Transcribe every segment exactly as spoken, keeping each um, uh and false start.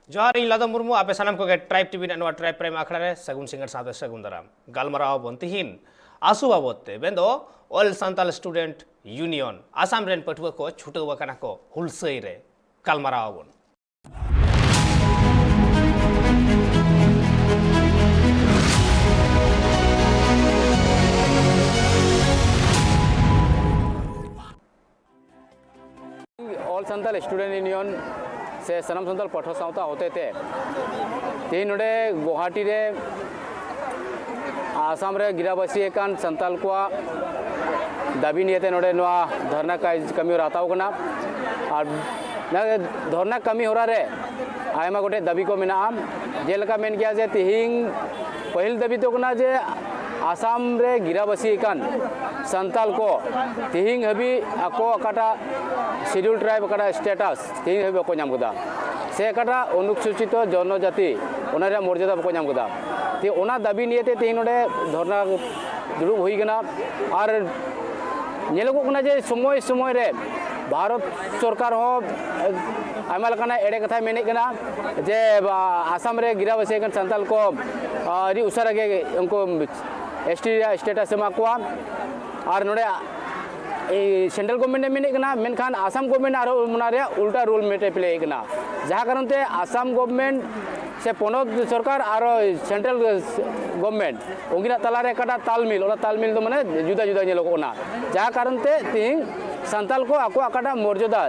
ᱡᱚᱦᱟᱨ, ᱤᱧ ᱞᱟᱫᱚᱢ ᱢᱩᱨᱢᱩ᱾ ᱟᱯᱮ ᱥᱟᱱᱟᱢ ᱠᱚᱜᱮ ᱴᱨᱟᱭᱤᱵᱽ ᱴᱤᱵᱷᱤ ᱨᱮᱱᱟᱜ ᱱᱚᱣᱟ ᱴᱨᱟᱭᱤᱵᱽ ᱯᱨᱟᱭᱤᱢ ᱟᱠᱷᱲᱟ ᱨᱮ ᱥᱟᱹᱜᱩᱱ ᱥᱤᱸᱜᱟᱹᱲ ᱥᱟᱶᱛᱮ ᱥᱟᱹᱜᱩᱱ ᱫᱟᱨᱟᱢ᱾ ᱜᱟᱞᱢᱟᱨᱟᱣ ᱟᱵᱚᱱ ᱛᱤᱦᱤᱧ ᱟᱥᱩ ᱵᱟᱵᱚᱫ ᱛᱮ, ᱢᱮᱱᱫᱚ All Santal Student Union, Assam ᱨᱮᱱ ᱯᱟᱹᱴᱷᱩᱣᱟᱹ ᱠᱚ ᱪᱷᱩᱴᱟᱹᱣ ᱟᱠᱟᱱᱟ ᱠᱚ ᱦᱩᱞᱥᱟᱹᱭ ᱨᱮ᱾ ᱜᱟᱞᱢᱟᱨᱟᱣ ᱟᱵᱚᱱ᱾ ᱚᱞ ᱥᱟᱱᱛᱟᱲ ᱥᱴᱩᱰᱮᱱᱴ ᱤᱭᱩᱱᱤᱭᱚᱱ ᱥᱮ ᱥᱟᱱᱟᱢ ᱥᱟᱱᱛᱟᱲ ᱯᱟᱹᱴᱷᱩᱣᱟᱹ ᱥᱟᱶᱛᱟ ᱦᱚᱛᱮᱛᱮ ᱛᱮᱦᱮᱧ ᱱᱚᱰᱮ ᱜᱩᱣᱟᱦᱟᱴᱤ ᱨᱮ ᱟᱥᱟᱢ ᱨᱮ ᱜᱤᱨᱟᱵᱟᱹᱥᱤ ᱟᱠᱟᱱ ᱥᱟᱱᱛᱟᱲ ᱠᱚᱣᱟᱜ ᱫᱟᱹᱵᱤ ᱱᱤᱭᱮᱛᱮ ᱱᱚᱰᱮ ᱱᱚᱣᱟ ᱫᱷᱚᱨᱱᱟ ᱠᱟᱹᱢᱤ ᱦᱚᱨᱟ ᱦᱟᱛᱟᱣ ᱠᱟᱱᱟ᱾ ᱟᱨ ᱱᱚᱣᱟ ᱫᱷᱚᱨᱱᱟ ᱠᱟᱹᱢᱤ ᱦᱚᱨᱟ ᱨᱮ ᱟᱭᱢᱟ ᱜᱚᱴᱮᱡ ᱫᱟᱹᱵᱤ ᱠᱚ ᱢᱮᱱᱟᱜᱼᱟ᱾ ᱡᱮᱞᱮᱠᱟ ᱢᱮᱱ ᱜᱮᱭᱟ ᱡᱮ ᱛᱤᱦᱤᱧ ᱯᱟᱹᱦᱤᱞ ᱫᱟᱹᱵᱤ ᱫᱚ ᱠᱟᱱᱟ ᱡᱮ ᱟᱥᱟᱢ ᱨᱮ ᱜᱤᱨᱟᱵᱟᱹᱥᱤ ᱟᱠᱟᱱ ᱥᱟᱱᱛᱟᱲ ᱠᱚ ᱛᱤᱦᱤᱧ ᱦᱟᱹᱵᱤᱡ ᱟᱠᱚ ᱚᱠᱟᱴᱟᱜ ᱥᱤᱰᱩᱞ ᱴᱨᱟᱭᱤᱵᱽ ᱚᱠᱟᱴᱟᱜ ᱥᱴᱮᱴᱟᱥ ᱛᱤᱦᱤᱧ ᱦᱟᱹᱵᱤᱡ ᱵᱟᱠᱚ ᱧᱟᱢ ᱠᱟᱫᱟ, ᱥᱮ ᱚᱠᱟᱴᱟᱜ ᱚᱱᱩᱥᱩᱪᱤᱛᱚ ᱡᱚᱱᱚᱡᱟᱛᱤ ᱚᱱᱟ ᱨᱮᱭᱟᱜ ᱢᱚᱨᱡᱟᱫᱟ ᱵᱟᱠᱚ ᱧᱟᱢ ᱠᱟᱫᱟ᱾ ᱛᱮ ᱚᱱᱟ ᱫᱟᱹᱵᱤ ᱱᱤᱭᱮᱛᱮ ᱛᱤᱦᱤᱧ ᱱᱚᱰᱮ ᱫᱷᱚᱨᱱᱟ ᱫᱩᱲᱩᱵ ᱦᱩᱭ ᱠᱟᱱᱟ᱾ ᱟᱨ ᱧᱮᱞᱚᱜᱚᱜ ᱠᱟᱱᱟ ᱡᱮ ᱥᱚᱢᱚᱭ ᱥᱚᱢᱚᱭ ᱨᱮ ᱵᱷᱟᱨᱚᱛ ᱥᱚᱨᱠᱟᱨ ᱦᱚᱸ ᱟᱭᱢᱟ ᱞᱮᱠᱟᱱᱟᱜ ᱮᱲᱮ ᱠᱟᱛᱷᱟᱭ ᱢᱮᱱᱮᱫ ᱠᱟᱱᱟ ᱡᱮ ᱟᱥᱟᱢ ᱨᱮ ᱜᱤᱨᱟᱵᱟᱹᱥᱤ ᱟᱠᱟᱱ ᱥᱟᱱᱛᱟᱲ ᱠᱚ ᱟᱹᱰᱤ ᱩᱥᱟᱹᱨᱟ ᱜᱮ ᱩᱱᱠᱩ ᱮᱥ ᱴᱤ ᱨᱮᱭᱟᱜ ᱥᱴᱮᱴᱟᱥ ᱮᱢᱟ ᱠᱚᱣᱟ᱾ ᱟᱨ ᱱᱚᱰᱮ ᱥᱮᱱᱴᱨᱟᱞ ᱜᱚᱵᱷᱢᱮᱱᱴ ᱮ ᱢᱮᱱᱮᱫ ᱠᱟᱱᱟ, ᱢᱮᱱᱠᱷᱟᱱ ᱟᱥᱟᱢ ᱜᱚᱵᱷᱢᱮᱱᱴ ᱟᱨᱦᱚᱸ ᱚᱱᱟ ᱨᱮᱭᱟᱜ ᱩᱞᱴᱟ ᱨᱩᱞ ᱢᱮᱴ ᱮ ᱯᱞᱮᱭᱮᱫ ᱠᱟᱱᱟ, ᱡᱟᱦᱟᱸ ᱠᱟᱨᱚᱱ ᱛᱮ ᱟᱥᱟᱢ ᱜᱚᱵᱷᱢᱮᱱᱴ ᱥᱮ ᱯᱚᱱᱚᱛ ᱥᱚᱨᱠᱟᱨ ᱟᱨ ᱥᱮᱱᱴᱨᱟᱞ ᱜᱚᱵᱷᱢᱮᱱᱴ ᱩᱱᱠᱤᱱᱟᱜ ᱛᱟᱞᱟᱨᱮ ᱚᱠᱟᱴᱟᱜ ᱛᱟᱞᱢᱤᱞ, ᱚᱱᱟ ᱛᱟᱞᱢᱤᱞ ᱫᱚ ᱢᱟᱱᱮ ᱡᱩᱫᱟᱹ ᱡᱩᱫᱟᱹ ᱧᱮᱞᱚᱜᱚᱜ ᱠᱟᱱᱟ, ᱡᱟᱦᱟᱸ ᱠᱟᱨᱚᱱ ᱛᱮ ᱛᱤᱦᱤᱧ ᱥᱟᱱᱛᱟᱲ ᱠᱚ ᱟᱠᱚᱣᱟᱜ ᱚᱠᱟᱴᱟᱜ ᱢᱚᱨᱡᱟᱫᱟ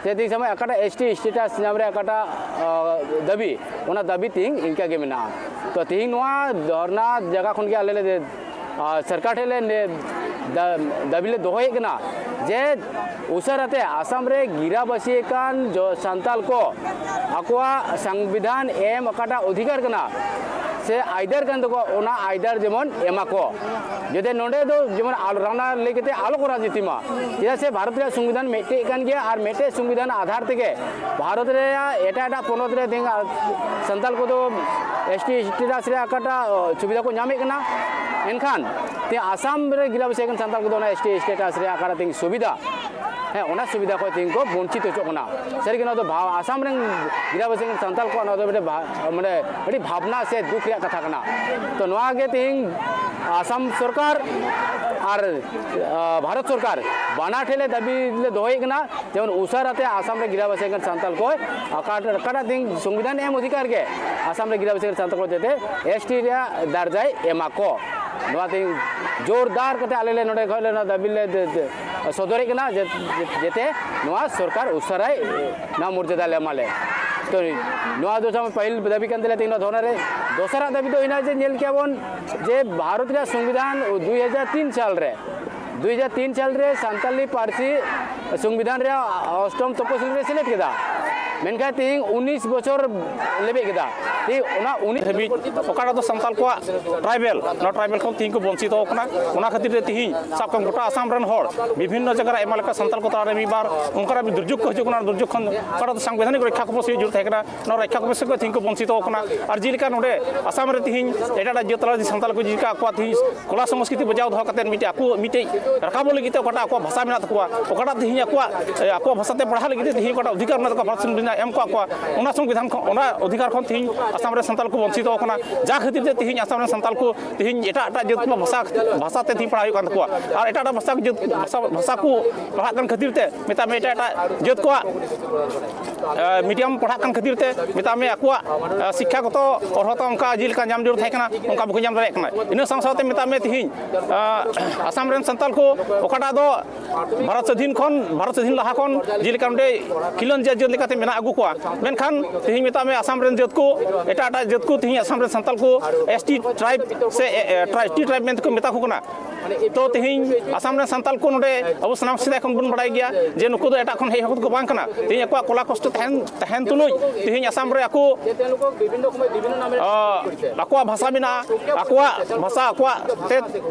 ᱥᱮ ᱛᱤᱦᱤᱧ ᱥᱚᱢᱚᱭ ᱚᱠᱟᱴᱟᱜ ᱮᱥ ᱴᱤ ᱥᱴᱮᱴᱟᱥ ᱧᱟᱢ ᱨᱮᱭᱟᱜ ᱚᱠᱟᱴᱟᱜ ᱫᱟᱹᱵᱤ, ᱚᱱᱟ ᱫᱟᱹᱵᱤ ᱛᱤᱦᱤᱧ ᱤᱱᱠᱟ ᱜᱮ ᱢᱮᱱᱟᱜᱼᱟ᱾ ᱛᱚ ᱛᱤᱦᱤᱧ ᱱᱚᱣᱟ ᱫᱷᱚᱨᱱᱟ ᱡᱟᱭᱜᱟ ᱠᱷᱚᱱ ᱜᱮ ᱟᱞᱮ ᱞᱮ ᱥᱚᱨᱠᱟᱨ ᱴᱷᱮᱱ ᱞᱮ ᱫᱟᱹᱵᱤ ᱞᱮ ᱫᱚᱦᱚᱭᱮᱫ ᱠᱟᱱᱟ ᱡᱮ ᱩᱥᱟᱹᱨᱟᱛᱮ ᱟᱥᱟᱢ ᱨᱮ ᱜᱤᱨᱟᱵᱟᱹᱥᱤ ᱟᱠᱟᱱ ᱥᱟᱱᱛᱟᱲ ᱠᱚ ᱟᱠᱚᱣᱟᱜ ᱥᱚᱝᱵᱤᱫᱷᱟᱱ ᱮᱢ ᱚᱠᱟᱴᱟᱜ ᱚᱫᱷᱤᱠᱟᱨ ᱠᱟᱱᱟ ᱥᱮ ᱟᱹᱭᱫᱟᱹᱨ ᱠᱟᱱ ᱛᱟᱠᱚᱣᱟ, ᱚᱱᱟ ᱟᱹᱭᱫᱟᱹᱨ ᱡᱮᱢᱚᱱ ᱮᱢᱟ ᱠᱚ᱾ ᱡᱟᱛᱮ ᱱᱚᱰᱮ ᱫᱚ ᱡᱮᱢᱚᱱ ᱟᱞ-, ᱨᱟᱱᱟ ᱞᱟᱹᱭ ᱠᱟᱛᱮ ᱟᱞᱚ ᱠᱚ ᱨᱟᱡᱽᱱᱤᱛᱤ ᱢᱟ, ᱪᱮᱫᱟᱜ ᱥᱮ ᱵᱷᱟᱨᱚᱛ ᱨᱮᱭᱟᱜ ᱥᱚᱝᱵᱤᱫᱷᱟᱱ ᱢᱤᱫᱴᱮᱡ ᱠᱟᱱ ᱜᱮᱭᱟ ᱟᱨ ᱢᱤᱫᱴᱮᱡ ᱥᱚᱝᱵᱤᱫᱷᱟᱱ ᱟᱫᱷᱟᱨ ᱛᱮᱜᱮ ᱵᱷᱟᱨᱚᱛ ᱨᱮᱭᱟᱜ ᱮᱴᱟᱜ ᱮᱴᱟᱜ ᱯᱚᱱᱚᱛ ᱨᱮ ᱛᱮᱦᱮᱧ ᱥᱟᱱᱛᱟᱲ ᱠᱚᱫᱚ ᱮᱥ ᱴᱤ ᱥᱴᱮᱴᱟᱥ ᱨᱮᱭᱟᱜ ᱚᱠᱟᱴᱟᱜ ᱥᱩᱵᱤᱫᱷᱟ ᱠᱚ ᱧᱟᱢᱮᱫ ᱠᱟᱱᱟ, ᱮᱱᱠᱷᱟᱱ ᱛᱮ ᱟᱥᱟᱢ ᱨᱮ ᱜᱤᱨᱟᱵᱟᱹᱥᱤ ᱟᱠᱟᱱ ᱥᱟᱱᱛᱟᱲ ᱠᱚᱫᱚ ᱚᱱᱟ ᱮᱥ ᱴᱤ ᱥᱴᱮᱴᱟᱥ ᱨᱮᱭᱟᱜ ᱚᱠᱟᱴᱟᱜ ᱛᱮᱦᱮᱧ ᱥᱩᱵᱤᱫᱷᱟ ᱦᱮᱸ, ᱚᱱᱟ ᱥᱩᱵᱤᱫᱷᱟ ᱠᱷᱚᱱ ᱛᱮᱦᱮᱧ ᱠᱚ ᱵᱚᱧᱪᱤᱛ ᱦᱚᱪᱚᱜ ᱠᱟᱱᱟ᱾ ᱥᱟᱹᱨᱤᱜᱮ ᱱᱚᱣᱟ ᱫᱚ ᱵᱷᱟ-, ᱟᱥᱟᱢ ᱨᱮᱱ ᱜᱤᱨᱟᱵᱟᱹᱥᱤ ᱨᱮᱱ ᱥᱟᱱᱛᱟᱲ ᱠᱚᱣᱟᱜ ᱱᱚᱣᱟ ᱫᱚ ᱢᱤᱫᱴᱮᱱ ᱵᱷᱟ-, ᱢᱟᱱᱮ ᱟᱹᱰᱤ ᱵᱷᱟᱵᱽᱱᱟ ᱥᱮ ᱫᱩᱠ ᱨᱮᱭᱟᱜ ᱠᱟᱛᱷᱟ ᱠᱟᱱᱟ᱾ ᱛᱚ ᱱᱚᱣᱟ ᱜᱮ ᱛᱮᱦᱮᱧ ᱟᱥᱟᱢ ᱥᱚᱨᱠᱟᱨ ᱟᱨ, ᱟ, ᱵᱷᱟᱨᱚᱛ ᱥᱚᱨᱠᱟᱨ ᱵᱟᱱᱟᱨ ᱴᱷᱮᱱ ᱞᱮ ᱫᱟᱹᱵᱤ ᱞᱮ ᱫᱚᱦᱚᱭᱮᱫ ᱠᱟᱱᱟ, ᱡᱮᱢᱚᱱ ᱩᱥᱟᱹᱨᱟ ᱛᱮ ᱟᱥᱟᱢ ᱨᱮ ᱜᱤᱨᱟᱵᱟᱹᱥᱤ ᱟᱠᱟᱱ ᱥᱟᱱᱛᱟᱲ ᱠᱚ ᱚᱠᱟ-, ᱚᱠᱟᱴᱟᱜ ᱛᱮᱦᱮᱧ ᱥᱚᱝᱵᱤᱫᱷᱟᱱ ᱮᱢ ᱚᱫᱷᱤᱠᱟᱨ ᱜᱮ ᱟᱥᱟᱢ ᱨᱮ ᱜᱤᱨᱟᱵᱟᱹᱥᱤ ᱟᱠᱟᱱ ᱥᱟᱱᱛᱟᱲ ᱠᱚ ᱡᱟᱛᱮ ᱮᱥ ᱴᱤ ᱨᱮᱭᱟᱜ ᱫᱟᱨᱡᱟᱭ ᱮᱢᱟ ᱠᱚ᱾ ᱱᱚᱣᱟ ᱛᱮᱦᱮᱧ ᱡᱳᱨᱫᱟᱨ ᱠᱟᱛᱮ ᱟᱞᱮ ᱞᱮ ᱱᱚᱰᱮ ᱠᱷᱚᱱ ᱞᱮ ᱱᱚᱣᱟ ᱫᱟᱹᱵᱤ ᱞᱮ ᱫᱮ-, ᱫᱮ-, ᱥᱚᱫᱚᱨᱮᱫ ᱠᱟᱱᱟ ᱡᱮ, ᱡᱮ-, ᱡᱟᱛᱮ ᱱᱚᱣᱟ ᱥᱚᱨᱠᱟᱨ ᱩᱥᱟᱹᱨᱟᱭ ᱱᱚᱣᱟ ᱢᱚᱨᱡᱟᱫᱟ ᱞᱮ ᱮᱢᱟ ᱞᱮ᱾ ᱛᱚ ᱱᱚᱣᱟ ᱫᱚ ᱯᱟᱹᱦᱤᱞ ᱫᱟᱹᱵᱤ ᱠᱟᱱ ᱛᱟᱞᱮᱭᱟ ᱛᱮᱦᱮᱧ ᱱᱚᱣᱟ ᱫᱷᱚᱨᱱᱟ ᱨᱮ᱾ ᱫᱚᱥᱟᱨᱟᱜ ᱫᱟᱹᱵᱤ ᱫᱚ ᱦᱩᱭᱱᱟ ᱡᱮ ᱧᱮᱞ ᱠᱮᱭᱟ ᱵᱚᱱ ᱡᱮ ᱵᱷᱟᱨᱚᱛ ᱨᱮᱭᱟᱜ ᱥᱚᱝᱵᱤᱫᱷᱟᱱ ᱫᱩᱭ ᱦᱟᱡᱟᱨ ᱛᱤᱱ ᱥᱟᱞ ᱨᱮ, ᱫᱩᱭ ᱦᱟᱡᱟᱨ ᱛᱤᱱ ᱥᱟᱞ ᱨᱮ ᱥᱟᱱᱛᱟᱞᱤ ᱯᱟᱹᱨᱥᱤ ᱥᱚᱝᱵᱤᱫᱷᱟᱱ ᱨᱮᱭᱟᱜ ᱚᱥᱴᱚᱢ ᱛᱚᱯᱚᱥᱤᱞ ᱨᱮ ᱥᱮᱞᱮᱫ ᱠᱮᱫᱟ, ᱢᱮᱱᱠᱷᱟᱱ ᱛᱮᱦᱮᱧ ᱩᱱᱤᱥ ᱵᱚᱪᱷᱚᱨ ᱞᱮᱵᱮᱫ ᱠᱮᱫᱟ᱾ ᱛᱮᱦᱮᱧ ᱚᱱᱟ ᱩᱱᱤᱥ ᱫᱷᱟᱹᱵᱤᱡ ᱚᱠᱟᱴᱟᱜ ᱫᱚ ᱥᱟᱱᱛᱟᱞ ᱠᱚᱣᱟᱜ ᱴᱨᱟᱭᱵᱮᱞ, ᱱᱚᱣᱟ ᱴᱨᱟᱭᱵᱮᱞ ᱠᱷᱚᱱ ᱛᱮᱦᱮᱧ ᱠᱚ ᱵᱚᱧᱪᱤᱛᱚ ᱠᱟᱱᱟ᱾ ᱚᱱᱟ ᱠᱷᱟᱹᱛᱤᱨ ᱛᱮ ᱛᱮᱦᱮᱧ ᱥᱟᱵ ᱠᱟᱜ ᱢᱮ ᱜᱚᱴᱟ ᱟᱥᱟᱢ ᱨᱮᱱ ᱦᱚᱲ ᱵᱤᱵᱷᱤᱱᱱᱚ ᱡᱟᱭᱜᱟ ᱨᱮ ᱟᱭᱢᱟ ᱞᱮᱠᱟ ᱥᱟᱱᱛᱟᱞ ᱠᱚ ᱛᱟᱞᱟᱨᱮ ᱢᱤᱫ ᱵᱟᱨ ᱚᱱᱠᱟᱱᱟᱜ ᱫᱩᱨᱡᱳᱜᱽ ᱠᱚ ᱦᱤᱡᱩᱜ ᱠᱟᱱᱟ᱾ ᱫᱩᱨᱡᱳᱜᱽ ᱠᱷᱚᱱ ᱚᱠᱟᱴᱟᱜ ᱫᱚ ᱥᱟᱝᱵᱤᱫᱷᱟᱱᱤᱠ ᱨᱚᱠᱠᱷᱟ ᱠᱚᱵᱚᱪ ᱦᱩᱭᱩᱜ ᱡᱟᱹᱨᱩᱲ ᱛᱟᱦᱮᱸ ᱠᱟᱱᱟ, ᱱᱚᱣᱟ ᱨᱚᱠᱠᱷᱟ ᱠᱚᱵᱚᱪ ᱠᱷᱚᱱ ᱛᱮᱦᱮᱧ ᱠᱚ ᱵᱚᱧᱪᱤᱛᱚ ᱠᱟᱱᱟ᱾ ᱟᱨ ᱡᱮᱞᱮᱠᱟ ᱱᱚᱰᱮ ᱟᱥᱟᱢ ᱨᱮ ᱛᱮᱦᱮᱧ ᱮᱴᱟᱜ ᱮᱴᱟᱜ ᱡᱟᱹᱛ ᱛᱟᱞᱟ ᱨᱮ ᱥᱟᱱᱛᱟᱞ ᱠᱚ ᱡᱮᱞᱮᱠᱟ ᱟᱠᱚᱣᱟᱜ ᱛᱮᱦᱮᱧ ᱠᱚᱞᱟ ᱥᱚᱝᱥᱠᱨᱤᱛᱤ ᱵᱚᱡᱟᱣ ᱫᱚᱦᱚ ᱠᱟᱛᱮᱫ ᱢᱤᱫᱴᱮᱡ ᱟᱠᱚ ᱢᱤᱫᱴᱮᱡ ᱨᱟᱠᱟᱵᱚᱜ ᱞᱟᱹᱜᱤᱫ ᱛᱮ ᱚᱠᱟᱴᱟᱜ ᱟᱠᱚᱣᱟᱜ ᱵᱷᱟᱥᱟ ᱢᱮᱱᱟᱜ ᱛᱟᱠᱚᱣᱟ, ᱚᱠᱟᱴᱟᱜ ᱛᱮᱦᱮᱧ ᱟᱠᱚᱣᱟᱜ, ᱮ, ᱟᱠᱚᱣᱟᱜ ᱵᱷᱟᱥᱟ ᱛᱮ ᱯᱟᱲᱦᱟᱜ ᱞᱟᱹᱜᱤᱫ ᱛᱮ ᱛᱮᱦᱮᱧ ᱚᱠᱟᱴᱟᱜ ᱚᱫᱷᱤᱠᱟᱨ ᱢᱮᱱᱟᱜ ᱛᱟᱠᱚᱣᱟ, ᱵᱷᱟᱨᱚᱛ ᱥᱚᱝᱵᱤᱫᱷᱟᱱ ᱮᱢ ᱟᱠᱟᱫ ᱠᱚᱣᱟ, ᱚᱱᱟ ᱥᱚᱝᱵᱤᱫᱷᱟᱱ ᱠᱷᱚᱱ, ᱚᱱᱟ ᱚᱫᱷᱤᱠᱟᱨ ᱠᱷᱚᱱ ᱛᱮᱦᱮᱧ ᱟᱥᱟᱢ ᱨᱮ ᱥᱟᱱᱛᱟᱞ ᱠᱚ ᱵᱚᱧᱪᱤᱛᱚ ᱠᱟᱱᱟ᱾ ᱡᱟ ᱠᱷᱟᱹᱛᱤᱨ ᱛᱮ ᱛᱮᱦᱮᱧ ᱟᱥᱟᱢ ᱨᱮᱱ ᱥᱟᱱᱛᱟᱞ ᱠᱚ ᱛᱮᱦᱮᱧ ᱮᱴᱟᱜ ᱮᱴᱟᱜ ᱡᱟᱹᱛ ᱠᱚᱣᱟᱜ ᱵᱷᱟᱥᱟ, ᱵᱷᱟᱥᱟ ᱛᱮ ᱛᱮᱦᱮᱧ ᱯᱟᱲᱦᱟᱣ ᱦᱩᱭᱩᱜ ᱠᱟᱱ ᱛᱟᱠᱚᱣᱟ᱾ ᱟᱨ ᱮᱴᱟᱜ ᱮᱴᱟᱜ ᱵᱷᱟᱥᱟ ᱡᱟᱹᱛ, ᱵᱷᱟᱥᱟ, ᱵᱷᱟᱥᱟ ᱠᱚ ᱯᱟᱲᱦᱟᱜ ᱠᱟᱱ ᱠᱷᱟᱹᱛᱤᱨ ᱛᱮ ᱢᱮᱛᱟᱜ ᱢᱮ ᱮᱴᱟᱜ ᱮᱴᱟᱜ ᱡᱟᱹᱛ ᱠᱚᱣᱟᱜ, ᱮ, ᱢᱤᱰᱤᱭᱟᱢ ᱯᱟᱲᱦᱟᱜ ᱠᱟᱱ ᱠᱷᱟᱹᱛᱤᱨ ᱛᱮ ᱢᱮᱛᱟᱜ ᱢᱮ ᱟᱠᱚᱣᱟᱜ, ᱮ, ᱥᱤᱠᱠᱷᱟᱜᱚᱛᱚ ᱚᱨᱦᱚᱛᱟ ᱚᱱᱠᱟ ᱡᱮᱞᱮᱠᱟ ᱧᱟᱢ ᱡᱟᱹᱨᱩᱲ ᱛᱟᱦᱮᱸ ᱠᱟᱱᱟ, ᱚᱱᱠᱟ ᱵᱟᱠᱚ ᱧᱟᱢ ᱫᱟᱲᱮᱭᱟᱜ ᱠᱟᱱᱟ᱾ ᱤᱱᱟᱹ ᱥᱟᱶ ᱥᱟᱶᱛᱮ ᱢᱮᱛᱟᱜ ᱢᱮ ᱛᱮᱦᱮᱧ, ᱮ, ᱟᱥᱟᱢ ᱨᱮᱱ ᱥᱟᱱᱛᱟᱞ ᱠᱚ ᱚᱠᱟᱴᱟᱜ ᱫᱚ ᱵᱷᱟᱨᱚᱛ ᱥᱟᱹᱫᱷᱤᱱ ᱠᱷᱚᱱ, ᱵᱷᱟᱨᱚᱛ ᱥᱟᱹᱫᱷᱤᱱ ᱞᱟᱦᱟ ᱠᱷᱚᱱ ᱡᱮᱞᱮᱠᱟ ᱱᱚᱰᱮ ᱠᱷᱤᱞᱟᱹᱱ ᱡᱟᱹᱛ ᱡᱟᱹᱛ ᱞᱮᱠᱟᱛᱮ ᱢᱮᱱᱟᱜ ᱟᱹᱜᱩ ᱠᱚᱣᱟ, ᱢᱮᱱᱠᱷᱟᱱ ᱛᱮᱦᱮᱧ ᱢᱮᱛᱟᱜ ᱢᱮ ᱟᱥᱟᱢ ᱨᱮᱱ ᱡᱟᱹᱛ ᱠᱚ, ᱮᱴᱟᱜ ᱮᱴᱟᱜ ᱡᱟᱹᱛ ᱠᱚ ᱛᱮᱦᱮᱧ ᱟᱥᱟᱢ ᱨᱮᱱ ᱥᱟᱱᱛᱟᱞ ᱠᱚ ᱮᱥ ᱴᱤ ᱴᱨᱟᱭᱤᱵᱽ ᱥᱮ, ᱮ, ᱮ, ᱴᱨᱟᱭ-, ᱮᱥ ᱴᱤ ᱴᱨᱟᱭᱤᱵᱽ ᱢᱮᱱᱛᱮ ᱠᱚ ᱢᱮᱛᱟ ᱠᱚ ᱠᱟᱱᱟ᱾ ᱛᱚ ᱛᱮᱦᱮᱧ ᱟᱥᱟᱢ ᱨᱮᱱ ᱥᱟᱱᱛᱟᱞ ᱠᱚ ᱱᱚᱰᱮ ᱟᱵᱚ ᱥᱟᱱᱟᱢ ᱥᱮᱫᱟᱭ ᱠᱷᱚᱱ ᱵᱚᱱ ᱵᱟᱲᱟᱭ ᱜᱮᱭᱟ ᱡᱮ ᱱᱩᱠᱩ ᱫᱚ ᱮᱴᱟᱜ ᱠᱷᱚᱱ ᱦᱮᱡ ᱦᱚᱲ ᱫᱚᱠᱚ ᱵᱟᱝ ᱠᱟᱱᱟ᱾ ᱛᱮᱦᱮᱧ ᱟᱠᱚᱣᱟᱜ ᱠᱚᱞᱟ ᱠᱚᱥᱴᱚ ᱛᱟᱦᱮᱱ, ᱛᱟᱦᱮᱱ ᱛᱩᱞᱩᱡ ᱛᱮᱦᱮᱧ ᱟᱥᱟᱢ ᱨᱮ ᱟᱠᱚ, ᱟ, ᱟᱠᱚᱣᱟᱜ ᱵᱷᱟᱥᱟ ᱢᱮᱱᱟᱜᱼᱟ, ᱟᱠᱚᱣᱟᱜ ᱵᱷᱟᱥᱟ ᱟᱠᱚᱣᱟᱜ ᱛᱮ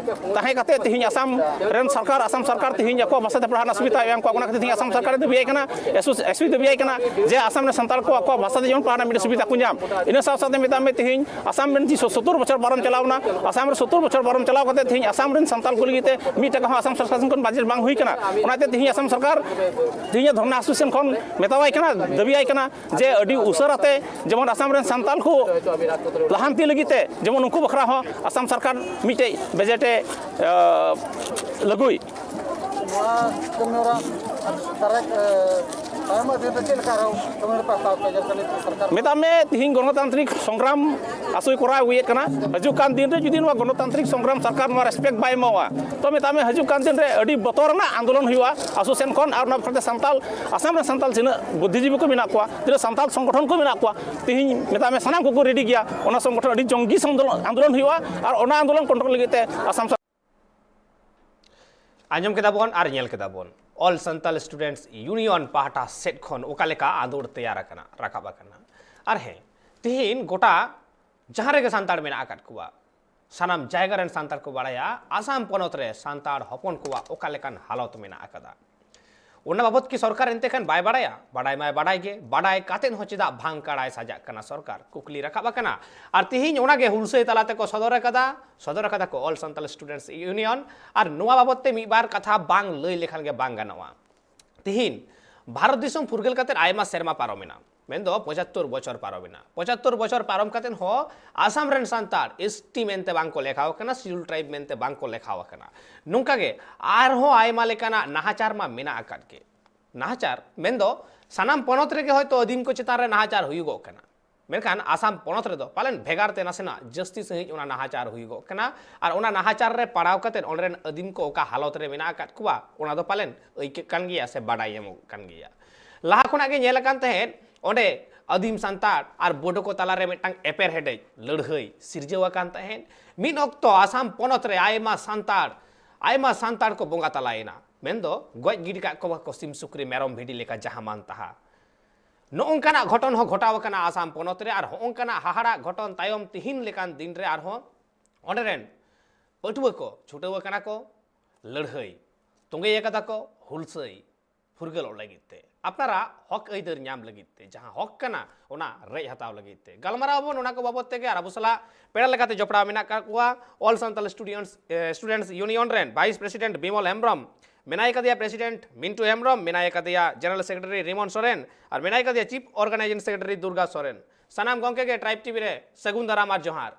ᱛᱟᱦᱮᱸ ᱠᱟᱛᱮ ᱛᱮᱦᱮᱧ ᱟᱥᱟᱢ ᱨᱮᱱ ᱥᱚᱨᱠᱟᱨ, ᱟᱥᱟᱢ ᱥᱚᱨᱠᱟᱨ ᱛᱮᱦᱮᱧ ᱟᱠᱚᱣᱟᱜ ᱵᱷᱟᱥᱟ ᱛᱮ ᱯᱟᱲᱦᱟᱣ ᱨᱮᱱᱟᱜ ᱥᱩᱵᱤᱫᱷᱟ ᱮᱢ ᱠᱚᱣᱟ᱾ ᱚᱱᱟ ᱠᱷᱟᱹᱛᱤᱨ ᱛᱮᱦᱮᱧ ᱟᱥᱟᱢ ᱥᱚᱨᱠᱟᱨ ᱫᱟᱹᱵᱤᱭᱟᱭ ᱠᱟᱱᱟ, ᱮᱥ ᱮᱥ ᱯᱤ ᱫᱟᱹᱵᱤᱭᱟᱭ ᱠᱟᱱᱟ ᱡᱮ ᱟᱥᱟᱢ ᱨᱮᱱ ᱥᱟᱱᱛᱟᱲ ᱠᱚ ᱟᱠᱚᱣᱟᱜ ᱵᱷᱟᱥᱟ ᱛᱮ ᱡᱮᱢᱚᱱ ᱯᱟᱲᱦᱟᱣ ᱨᱮᱱᱟᱜ ᱢᱤᱫᱴᱮᱱ ᱥᱩᱵᱤᱫᱷᱟ ᱠᱚ ᱧᱟᱢ᱾ ᱤᱱᱟᱹ ᱥᱟᱶ ᱥᱟᱶᱛᱮ ᱢᱮᱛᱟᱜ ᱢᱮ ᱛᱮᱦᱮᱧ ᱟᱥᱟᱢ ᱨᱮᱱ ᱡᱮ ᱥᱚᱛᱛᱚᱨ ᱵᱚᱪᱷᱚᱨ ᱯᱟᱨᱚᱢ ᱪᱟᱞᱟᱣ ᱮᱱᱟ, ᱟᱥᱟᱢ ᱨᱮ ᱥᱚᱛᱛᱚᱨ ᱵᱚᱪᱷᱚᱨ ᱯᱟᱨᱚᱢ ᱪᱟᱞᱟᱣ ᱠᱟᱛᱮ ᱛᱮᱦᱮᱧ ᱟᱥᱟᱢ ᱨᱮᱱ ᱥᱟᱱᱛᱟᱲ ᱥᱟᱱᱛᱟᱲ ᱠᱚ ᱞᱟᱹᱜᱤᱫ ᱛᱮ ᱢᱤᱫ ᱴᱟᱠᱟ ᱦᱚᱸ ᱟᱥᱟᱢ ᱥᱚᱨᱠᱟᱨ ᱥᱮᱱ ᱠᱷᱚᱱ ᱵᱟᱡᱮᱴ ᱵᱟᱝ ᱦᱩᱭ ᱠᱟᱱᱟ᱾ ᱚᱱᱟᱛᱮ ᱛᱮᱦᱮᱧ ᱟᱥᱟᱢ ᱥᱚᱨᱠᱟᱨ ᱛᱮᱦᱮᱧ ᱫᱷᱚᱨᱱᱟ ᱟᱥᱳᱥᱤᱭᱮᱥᱚᱱ ᱠᱷᱚᱱ ᱢᱮᱛᱟᱣᱟᱭ ᱠᱟᱱᱟ, ᱫᱟᱹᱵᱤᱭᱟᱭ ᱠᱟᱱᱟ ᱡᱮ ᱟᱹᱰᱤ ᱩᱥᱟᱹᱨᱟ ᱛᱮ ᱡᱮᱢᱚᱱ ᱟᱥᱟᱢ ᱨᱮᱱ ᱥᱟᱱᱛᱟᱲ ᱠᱚ ᱞᱟᱦᱟᱱᱛᱤ ᱞᱟᱹᱜᱤᱫ ᱛᱮ ᱡᱮᱢᱚᱱ ᱩᱱᱠᱩ ᱵᱟᱠᱷᱨᱟ ᱦᱚᱸ ᱟᱥᱟᱢ ᱥᱚᱨᱠᱟᱨ ᱢᱤᱫᱴᱮᱡ ᱵᱟᱡᱮᱴ ᱮ, ᱟᱹ, ᱞᱟᱹᱜᱩᱭ᱾ ᱱᱚᱣᱟ ᱠᱟᱹᱢᱤ ᱦᱚᱨᱟ ᱫᱟᱨᱟᱭ, ᱮ, ᱛᱟᱭᱚᱢᱟᱜ ᱫᱤᱱ ᱨᱮ ᱪᱮᱫ ᱞᱮᱠᱟ ᱟᱨᱦᱚᱸ ᱠᱟᱹᱢᱤ ᱦᱚᱨᱟ ᱯᱮ ᱦᱟᱛᱟᱣ ᱠᱮᱭᱟ? ᱡᱮᱞᱮᱠᱟ ᱱᱤᱛ ᱥᱚᱨᱠᱟᱨ ᱢᱮᱛᱟᱜ ᱢᱮ, ᱛᱤᱦᱤᱧ ᱜᱚᱱᱚᱛᱟᱱᱛᱨᱤᱠ ᱥᱚᱝᱜᱨᱟᱢ ᱟᱥᱚᱭ ᱠᱚᱨᱟᱣ ᱟᱹᱜᱩᱭᱮᱫ ᱠᱟᱱᱟ᱾ ᱦᱤᱡᱩᱜ ᱠᱟᱱ ᱫᱤᱱ ᱨᱮ ᱡᱩᱫᱤ ᱱᱚᱣᱟ ᱜᱚᱱᱚᱛᱟᱱᱛᱨᱤᱠ ᱥᱚᱝᱜᱨᱟᱢ ᱥᱚᱨᱠᱟᱨ ᱱᱚᱣᱟ ᱨᱮᱥᱯᱮᱠᱴ ᱵᱟᱭ ᱮᱢᱚᱜᱼᱟ, ᱛᱚ ᱢᱮᱛᱟᱜ ᱢᱮ, ᱦᱤᱡᱩᱜ ᱠᱟᱱ ᱫᱤᱱ ᱨᱮ ᱟᱹᱰᱤ ᱵᱚᱛᱚᱨ ᱨᱮᱱᱟᱜ ᱟᱱᱫᱳᱞᱚᱱ ᱦᱩᱭᱩᱜᱼᱟ ᱟᱥᱚ ᱥᱮᱱ ᱠᱷᱚᱱ᱾ ᱟᱨ ᱚᱱᱟ ᱵᱟᱠᱷᱨᱟ ᱛᱮ ᱥᱟᱱᱛᱟᱲ, ᱟᱥᱟᱢ ᱨᱮ ᱥᱟᱱᱛᱟᱲ ᱛᱤᱱᱟᱹᱜ ᱵᱩᱫᱽᱫᱷᱤᱡᱤᱵᱤ ᱠᱚ ᱢᱮᱱᱟᱜ ᱠᱚᱣᱟ, ᱛᱤᱱᱟᱹᱜ ᱥᱟᱱᱛᱟᱲ ᱥᱚᱝᱜᱚᱴᱷᱚᱱ ᱠᱚ ᱢᱮᱱᱟᱜ ᱠᱚᱣᱟ, ᱛᱤᱦᱤᱧ ᱢᱮᱛᱟᱜ ᱢᱮ, ᱥᱟᱱᱟᱢ ᱠᱚᱠᱚ ᱨᱮᱰᱤ ᱜᱮᱭᱟ᱾ ᱚᱱᱟ ᱥᱚᱝᱜᱚᱴᱷᱚᱱ ᱟᱹᱰᱤ ᱡᱚᱝᱜᱤ ᱥᱚᱝᱫᱚᱞᱚᱱ, ᱟᱱᱫᱳᱞᱚᱱ ᱦᱩᱭᱩᱜᱼᱟ᱾ ᱟᱨ ᱚᱱᱟ ᱟᱱᱫᱳᱞᱚᱱ ᱠᱚᱱᱴᱨᱳᱞ ᱞᱟᱹᱜᱤᱫ ᱛᱮ ᱟᱥᱟᱢ ᱥᱚᱨᱠᱟᱨ ᱟᱸᱡᱚᱢ ᱠᱮᱫᱟ ᱵᱚᱱ ᱟᱨ ᱧᱮᱞ ᱠᱮᱫᱟ ᱵᱚᱱ, All Santal Students Union ᱯᱟᱦᱴᱟ ᱥᱮᱫ ᱠᱷᱚᱱ ᱚᱠᱟ ᱞᱮᱠᱟ ᱟᱸᱫᱳᱲ ᱛᱮᱭᱟᱨ ᱟᱠᱟᱱᱟ, ᱨᱟᱠᱟᱵ ᱟᱠᱟᱱᱟ᱾ ᱟᱨ ᱦᱮᱸ, ᱛᱤᱦᱤᱧ ᱜᱚᱴᱟ ᱡᱟᱦᱟᱸ ᱨᱮᱜᱮ ᱥᱟᱱᱛᱟᱲ ᱢᱮᱱᱟᱜ ᱟᱠᱟᱫ ᱠᱚᱣᱟ, ᱥᱟᱱᱟᱢ ᱡᱟᱭᱜᱟ ᱨᱮᱱ ᱥᱟᱱᱛᱟᱲ ᱠᱚ ᱵᱟᱲᱟᱭᱟ, ᱟᱥᱟᱢ ᱯᱚᱱᱚᱛ ᱨᱮ ᱥᱟᱱᱛᱟᱲ ᱦᱚᱯᱚᱱ ᱠᱚᱣᱟᱜ ᱚᱠᱟ ᱞᱮᱠᱟᱱ ᱦᱟᱞᱚᱛ ᱢᱮᱱᱟᱜ ᱟᱠᱟᱫᱟ᱾ ᱚᱱᱟ ᱵᱟᱵᱚᱛ ᱠᱤ ᱥᱚᱨᱠᱟᱨ ᱮᱱᱛᱮ ᱠᱷᱟᱱ ᱵᱟᱭ ᱵᱟᱲᱟᱭᱟ? ᱵᱟᱰᱟᱭ ᱢᱟᱭ ᱵᱟᱰᱟᱭ ᱜᱮ, ᱵᱟᱰᱟᱭ ᱠᱟᱛᱮᱫ ᱦᱚᱸ ᱪᱮᱫᱟᱜ ᱵᱷᱟᱝᱠᱟᱲᱟᱭ ᱥᱟᱡᱟᱜ ᱠᱟᱱᱟ ᱥᱚᱨᱠᱟᱨ? ᱠᱩᱠᱞᱤ ᱨᱟᱠᱟᱵ ᱟᱠᱟᱱᱟ᱾ ᱟᱨ ᱛᱤᱦᱤᱧ ᱚᱱᱟᱜᱮ ᱦᱩᱞᱥᱟᱹᱭ ᱛᱟᱞᱟ ᱛᱮᱠᱚ ᱥᱚᱫᱚᱨ ᱟᱠᱟᱫᱟ, ᱥᱚᱫᱚᱨ ᱟᱠᱟᱫᱟ ᱠᱚ All Santal Students Union᱾ ᱟᱨ ᱱᱚᱣᱟ ᱵᱟᱵᱚᱛ ᱛᱮ ᱢᱤᱫ ᱵᱟᱨ ᱠᱟᱛᱷᱟ ᱵᱟᱝ ᱞᱟᱹᱭ ᱞᱮᱠᱷᱟᱱ ᱜᱮ ᱵᱟᱝ ᱜᱟᱱᱚᱜᱼᱟ᱾ ᱛᱤᱦᱤᱧ ᱵᱷᱟᱨᱚᱛ ᱫᱤᱥᱚᱢ ᱯᱷᱩᱨᱜᱟᱹᱞ ᱠᱟᱛᱮᱫ ᱟᱭᱢᱟ ᱥᱮᱨᱢᱟ ᱯᱟᱨᱚᱢᱮᱱᱟ, ᱢᱮᱱᱫᱚ ᱯᱚᱸᱪᱟᱛᱛᱳᱨ ᱵᱚᱪᱷᱚᱨ ᱯᱟᱨᱚᱢᱮᱱᱟ᱾ ᱯᱚᱸᱪᱟᱛᱛᱳᱨ ᱵᱚᱪᱷᱚᱨ ᱯᱟᱨᱚᱢ ᱠᱟᱛᱮᱫ ᱦᱚᱸ ᱟᱥᱟᱢ ᱨᱮᱱ ᱥᱟᱱᱛᱟᱲ S T ᱢᱮᱱᱛᱮ ᱵᱟᱝ ᱠᱚ ᱞᱮᱠᱷᱟᱣ ᱟᱠᱟᱱᱟ, Scheduled Tribe ᱢᱮᱱᱛᱮ ᱵᱟᱝ ᱠᱚ ᱞᱮᱠᱷᱟᱣ ᱟᱠᱟᱱᱟ᱾ ᱱᱚᱝᱠᱟ ᱜᱮ ᱟᱨᱦᱚᱸ ᱟᱭᱢᱟ ᱞᱮᱠᱟᱱᱟᱜ ᱱᱟᱦᱟᱪᱟᱨ ᱢᱟ ᱢᱮᱱᱟᱜ ᱟᱠᱟᱫ ᱜᱮ᱾ ᱱᱟᱦᱟᱪᱟᱨ ᱢᱮᱱᱫᱚ ᱥᱟᱱᱟᱢ ᱯᱚᱱᱚᱛ ᱨᱮᱜᱮ ᱦᱚᱭᱛᱳ ᱟᱹᱫᱤᱢ ᱠᱚ ᱪᱮᱛᱟᱱ ᱨᱮ ᱱᱟᱦᱟᱪᱟᱨ ᱦᱩᱭᱩᱜᱚᱜ ᱠᱟᱱᱟ, ᱢᱮᱱᱠᱷᱟᱱ ᱟᱥᱟᱢ ᱯᱚᱱᱚᱛ ᱨᱮᱫᱚ ᱯᱟᱞᱮᱱ ᱵᱷᱮᱜᱟᱨ ᱛᱮ ᱱᱟᱥᱮᱱᱟᱜ ᱡᱟᱹᱥᱛᱤ ᱥᱟᱺᱦᱤᱡ ᱚᱱᱟ ᱱᱟᱦᱟᱪᱟᱨ ᱦᱩᱭᱩᱜᱚᱜ ᱠᱟᱱᱟ᱾ ᱟᱨ ᱚᱱᱟ ᱱᱟᱦᱟᱪᱟᱨ ᱨᱮ ᱯᱟᱲᱟᱣ ᱠᱟᱛᱮᱫ ᱚᱸᱰᱮ ᱨᱮᱱ ᱟᱹᱫᱤᱢ ᱠᱚ ᱚᱠᱟ ᱦᱟᱞᱚᱛ ᱨᱮ ᱢᱮᱱᱟᱜ ᱟᱠᱟᱫ ᱠᱚᱣᱟ, ᱚᱱᱟ ᱫᱚ ᱯᱟᱞᱮᱱ ᱟᱹᱭᱠᱟᱹᱜ ᱠᱟᱱ ᱜᱮᱭᱟ ᱥᱮ ᱵᱟᱰᱟᱭ ᱧᱟᱢᱚᱜ ᱠᱟᱱ ᱜᱮᱭᱟ᱾ ᱞᱟᱦᱟ ᱠᱷᱚᱱᱟᱜ ᱜᱮ ᱧᱮᱞ ᱟᱠᱟᱱ ᱛᱟᱦᱮᱸᱫ, ᱚᱸᱰᱮ ᱟᱹᱫᱤᱢ ᱥᱟᱱᱛᱟᱲ ᱟᱨ ᱵᱳᱰᱳ ᱠᱚ ᱛᱟᱞᱟᱨᱮ ᱢᱤᱫᱴᱟᱝ ᱮᱯᱮᱨᱦᱮᱰᱮᱡ ᱞᱟᱹᱲᱦᱟᱹᱭ ᱥᱤᱨᱡᱟᱹᱣ ᱟᱠᱟᱱ ᱛᱟᱦᱮᱸᱫ᱾ ᱢᱤᱫ ᱚᱠᱛᱚ ᱟᱥᱟᱢ ᱯᱚᱱᱚᱛ ᱨᱮ ᱟᱭᱢᱟ ᱥᱟᱱᱛᱟᱲ, ᱟᱭᱢᱟ ᱥᱟᱱᱛᱟᱲ ᱠᱚ ᱵᱚᱸᱜᱟ ᱛᱟᱞᱟᱭᱮᱱᱟ, ᱢᱮᱱᱫᱚ ᱜᱚᱡ ᱜᱤᱰᱤ ᱠᱟᱜ ᱠᱚᱣᱟ ᱠᱚ ᱥᱤᱢ ᱥᱩᱠᱨᱤ ᱢᱮᱨᱚᱢ ᱵᱷᱤᱰᱤ ᱞᱮᱠᱟ ᱡᱟᱦᱟᱸ ᱢᱟᱱ ᱛᱟᱦᱟ᱾ ᱱᱚᱜᱼᱚᱝᱠᱟᱱᱟᱜ ᱜᱷᱚᱴᱚᱱ ᱦᱚᱸ ᱜᱷᱚᱴᱟᱣ ᱟᱠᱟᱱᱟ ᱟᱥᱟᱢ ᱯᱚᱱᱚᱛ ᱨᱮ᱾ ᱟᱨ ᱦᱚᱸᱜᱼᱚᱝᱠᱟᱱᱟᱜ ᱦᱟᱦᱟᱲᱟᱜ ᱜᱷᱚᱴᱚᱱ ᱛᱟᱭᱚᱢ ᱛᱤᱦᱤᱧ ᱞᱮᱠᱟᱱ ᱫᱤᱱ ᱨᱮ ᱟᱨᱦᱚᱸ ᱚᱸᱰᱮ ᱨᱮᱱ ᱯᱟᱹᱴᱷᱩᱣᱟᱹ ᱠᱚ ᱪᱷᱩᱴᱟᱹᱣ ᱟᱠᱟᱱᱟ ᱠᱚ ᱞᱟᱹᱲᱦᱟᱹᱭ, ᱛᱚᱸᱜᱮ ᱟᱠᱟᱫᱟ ᱠᱚ ᱦᱩᱞᱥᱟᱹᱭ ᱯᱷᱩᱨᱜᱟᱹᱞᱚᱜ ᱞᱟᱹᱜᱤᱫ ᱛᱮ᱾ ᱟᱯᱱᱟᱨᱟᱜ ᱦᱚᱠ ᱟᱹᱭᱫᱟᱹᱨ ᱧᱟᱢ ᱞᱟᱹᱜᱤᱫ ᱛᱮ, ᱡᱟᱦᱟᱸ ᱦᱚᱠ ᱠᱟᱱᱟ ᱚᱱᱟ ᱨᱮᱡ ᱦᱟᱛᱟᱣ ᱞᱟᱹᱜᱤᱫ ᱛᱮ᱾ ᱜᱟᱞᱢᱟᱨᱟᱣ ᱟᱵᱚᱱ ᱚᱱᱟ ᱠᱚ ᱵᱟᱵᱚᱛ ᱛᱮᱜᱮ, ᱟᱨ ᱟᱵᱚ ᱥᱟᱞᱟᱜ ᱯᱮᱲᱟ ᱞᱮᱠᱟᱛᱮ ᱡᱚᱯᱲᱟᱣ ᱢᱮᱱᱟᱜ ᱟᱠᱟᱫ ᱠᱚᱣᱟ All Santal Students, ᱮ, Students Union ᱨᱮᱱ Vice President ᱵᱤᱢᱚᱞ ᱦᱮᱢᱵᱨᱚᱢ, ᱢᱮᱱᱟᱭ ᱠᱟᱫᱮᱭᱟ President ᱢᱤᱱᱴᱩ ᱦᱮᱢᱵᱨᱚᱢ, ᱢᱮᱱᱟᱭ ᱠᱟᱫᱮᱭᱟ General Secretary ᱨᱤᱢᱚᱱ ᱥᱚᱨᱮᱱ, ᱟᱨ ᱢᱮᱱᱟᱭ ᱠᱟᱫᱮᱭᱟ Chief Organizing Secretary Durga Soren. ᱥᱟᱱᱟᱢ ᱜᱚᱝᱠᱮ ᱜᱮ Tribe ᱴᱤᱵᱷᱤ ᱨᱮ ᱥᱟᱹᱜᱩᱱ ᱫᱟᱨᱟᱢ ᱟᱨ ᱡᱚᱦᱟᱨ᱾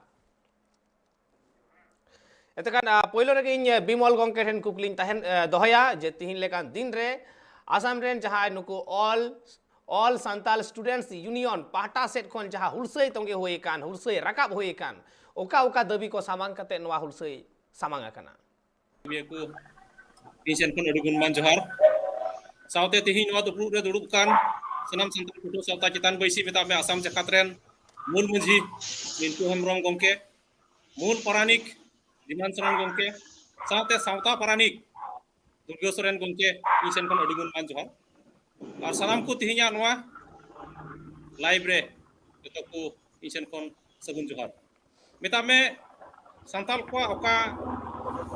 ᱮᱱᱛᱮᱠᱷᱟᱱ, ᱟ, ᱯᱳᱭᱞᱳ ᱨᱮᱜᱮ ᱤᱧ, ᱮ, ᱵᱤᱢᱚᱞ ᱜᱚᱝᱠᱮ ᱴᱷᱮᱱ ᱠᱩᱠᱞᱤᱧ ᱛᱟᱦᱮᱱ, ᱮ, ᱫᱚᱦᱚᱭᱟ ᱡᱮ ᱛᱤᱦᱤᱧ ᱞᱮᱠᱟᱱ ᱫᱤᱱ ᱨᱮ ᱟᱥᱟᱢ ᱨᱮᱱ ᱡᱟᱦᱟᱸᱭ ᱱᱩᱠᱩ All, All Santal Students Union ᱯᱟᱦᱴᱟ ᱥᱮᱫ ᱠᱷᱚᱱ ᱡᱟᱦᱟᱸ ᱦᱩᱞᱥᱟᱹᱭ ᱛᱚᱸᱜᱮ ᱦᱩᱭ ᱟᱠᱟᱱ, ᱦᱩᱞᱥᱟᱹᱭ ᱨᱟᱠᱟᱵ ᱦᱩᱭ ᱟᱠᱟᱱ, ᱚᱠᱟ ᱚᱠᱟ ᱫᱟᱹᱵᱤ ᱠᱚ ᱥᱟᱢᱟᱝ ᱠᱟᱛᱮ ᱱᱚᱣᱟ ᱦᱩᱞᱥᱟᱹᱭ ᱥᱟᱢᱟᱝ ᱟᱠᱟᱱᱟ? ᱤᱧ ᱥᱮᱱ ᱠᱷᱚᱱ ᱟᱹᱰᱤ ᱜᱩᱱᱢᱟᱱ ᱡᱚᱦᱟᱨ᱾ ᱥᱟᱶᱛᱮ ᱛᱤᱦᱤᱧ ᱱᱚᱣᱟ ᱫᱩᱯᱲᱩᱵ ᱨᱮ ᱫᱩᱲᱩᱵ ᱠᱟᱱ ᱥᱟᱱᱟᱢ ᱥᱟᱱᱛᱟᱲ ᱯᱟᱹᱴᱷᱩᱣᱟᱹ ᱥᱟᱶᱛᱟ ᱪᱮᱛᱟᱱ ᱵᱟᱹᱭᱥᱤ, ᱢᱮᱛᱟᱜ ᱢᱮ ᱟᱥᱟᱢ ᱡᱟᱠᱟᱛ ᱨᱮᱱ ᱢᱩᱞ ᱢᱟᱹᱡᱷᱤ ᱢᱤᱱᱴᱩ ᱦᱮᱢᱵᱨᱚᱢ ᱜᱚᱢᱠᱮ, ᱢᱩᱞ ᱯᱟᱨᱟᱱᱤᱠ ᱫᱤᱱᱟᱱ ᱥᱚᱨᱮᱱ ᱜᱚᱢᱠᱮ, ᱥᱟᱶᱛᱮ ᱥᱟᱶᱛᱟ ᱯᱟᱨᱟᱱᱤᱠ ᱫᱩᱨᱜᱟᱹ ᱥᱚᱨᱮᱱ ᱜᱚᱢᱠᱮ, ᱤᱧ ᱥᱮᱱ ᱠᱷᱚᱱ ᱟᱹᱰᱤ ᱜᱩᱱᱢᱟᱱ ᱡᱚᱦᱟᱨ᱾ ᱟᱨ ᱥᱟᱱᱟᱢ ᱠᱚ ᱛᱤᱦᱤᱧᱟᱜ ᱱᱚᱣᱟ live ᱨᱮ ᱡᱚᱛᱚ ᱠᱚ ᱤᱧ ᱥᱮᱱ ᱠᱷᱚᱱ ᱥᱟᱹᱜᱩᱱ ᱡᱚᱦᱟᱨ᱾ ᱢᱮᱛᱟᱜ ᱢᱮ, ᱥᱟᱱᱛᱟᱲ ᱠᱚᱣᱟᱜ ᱚᱠᱟ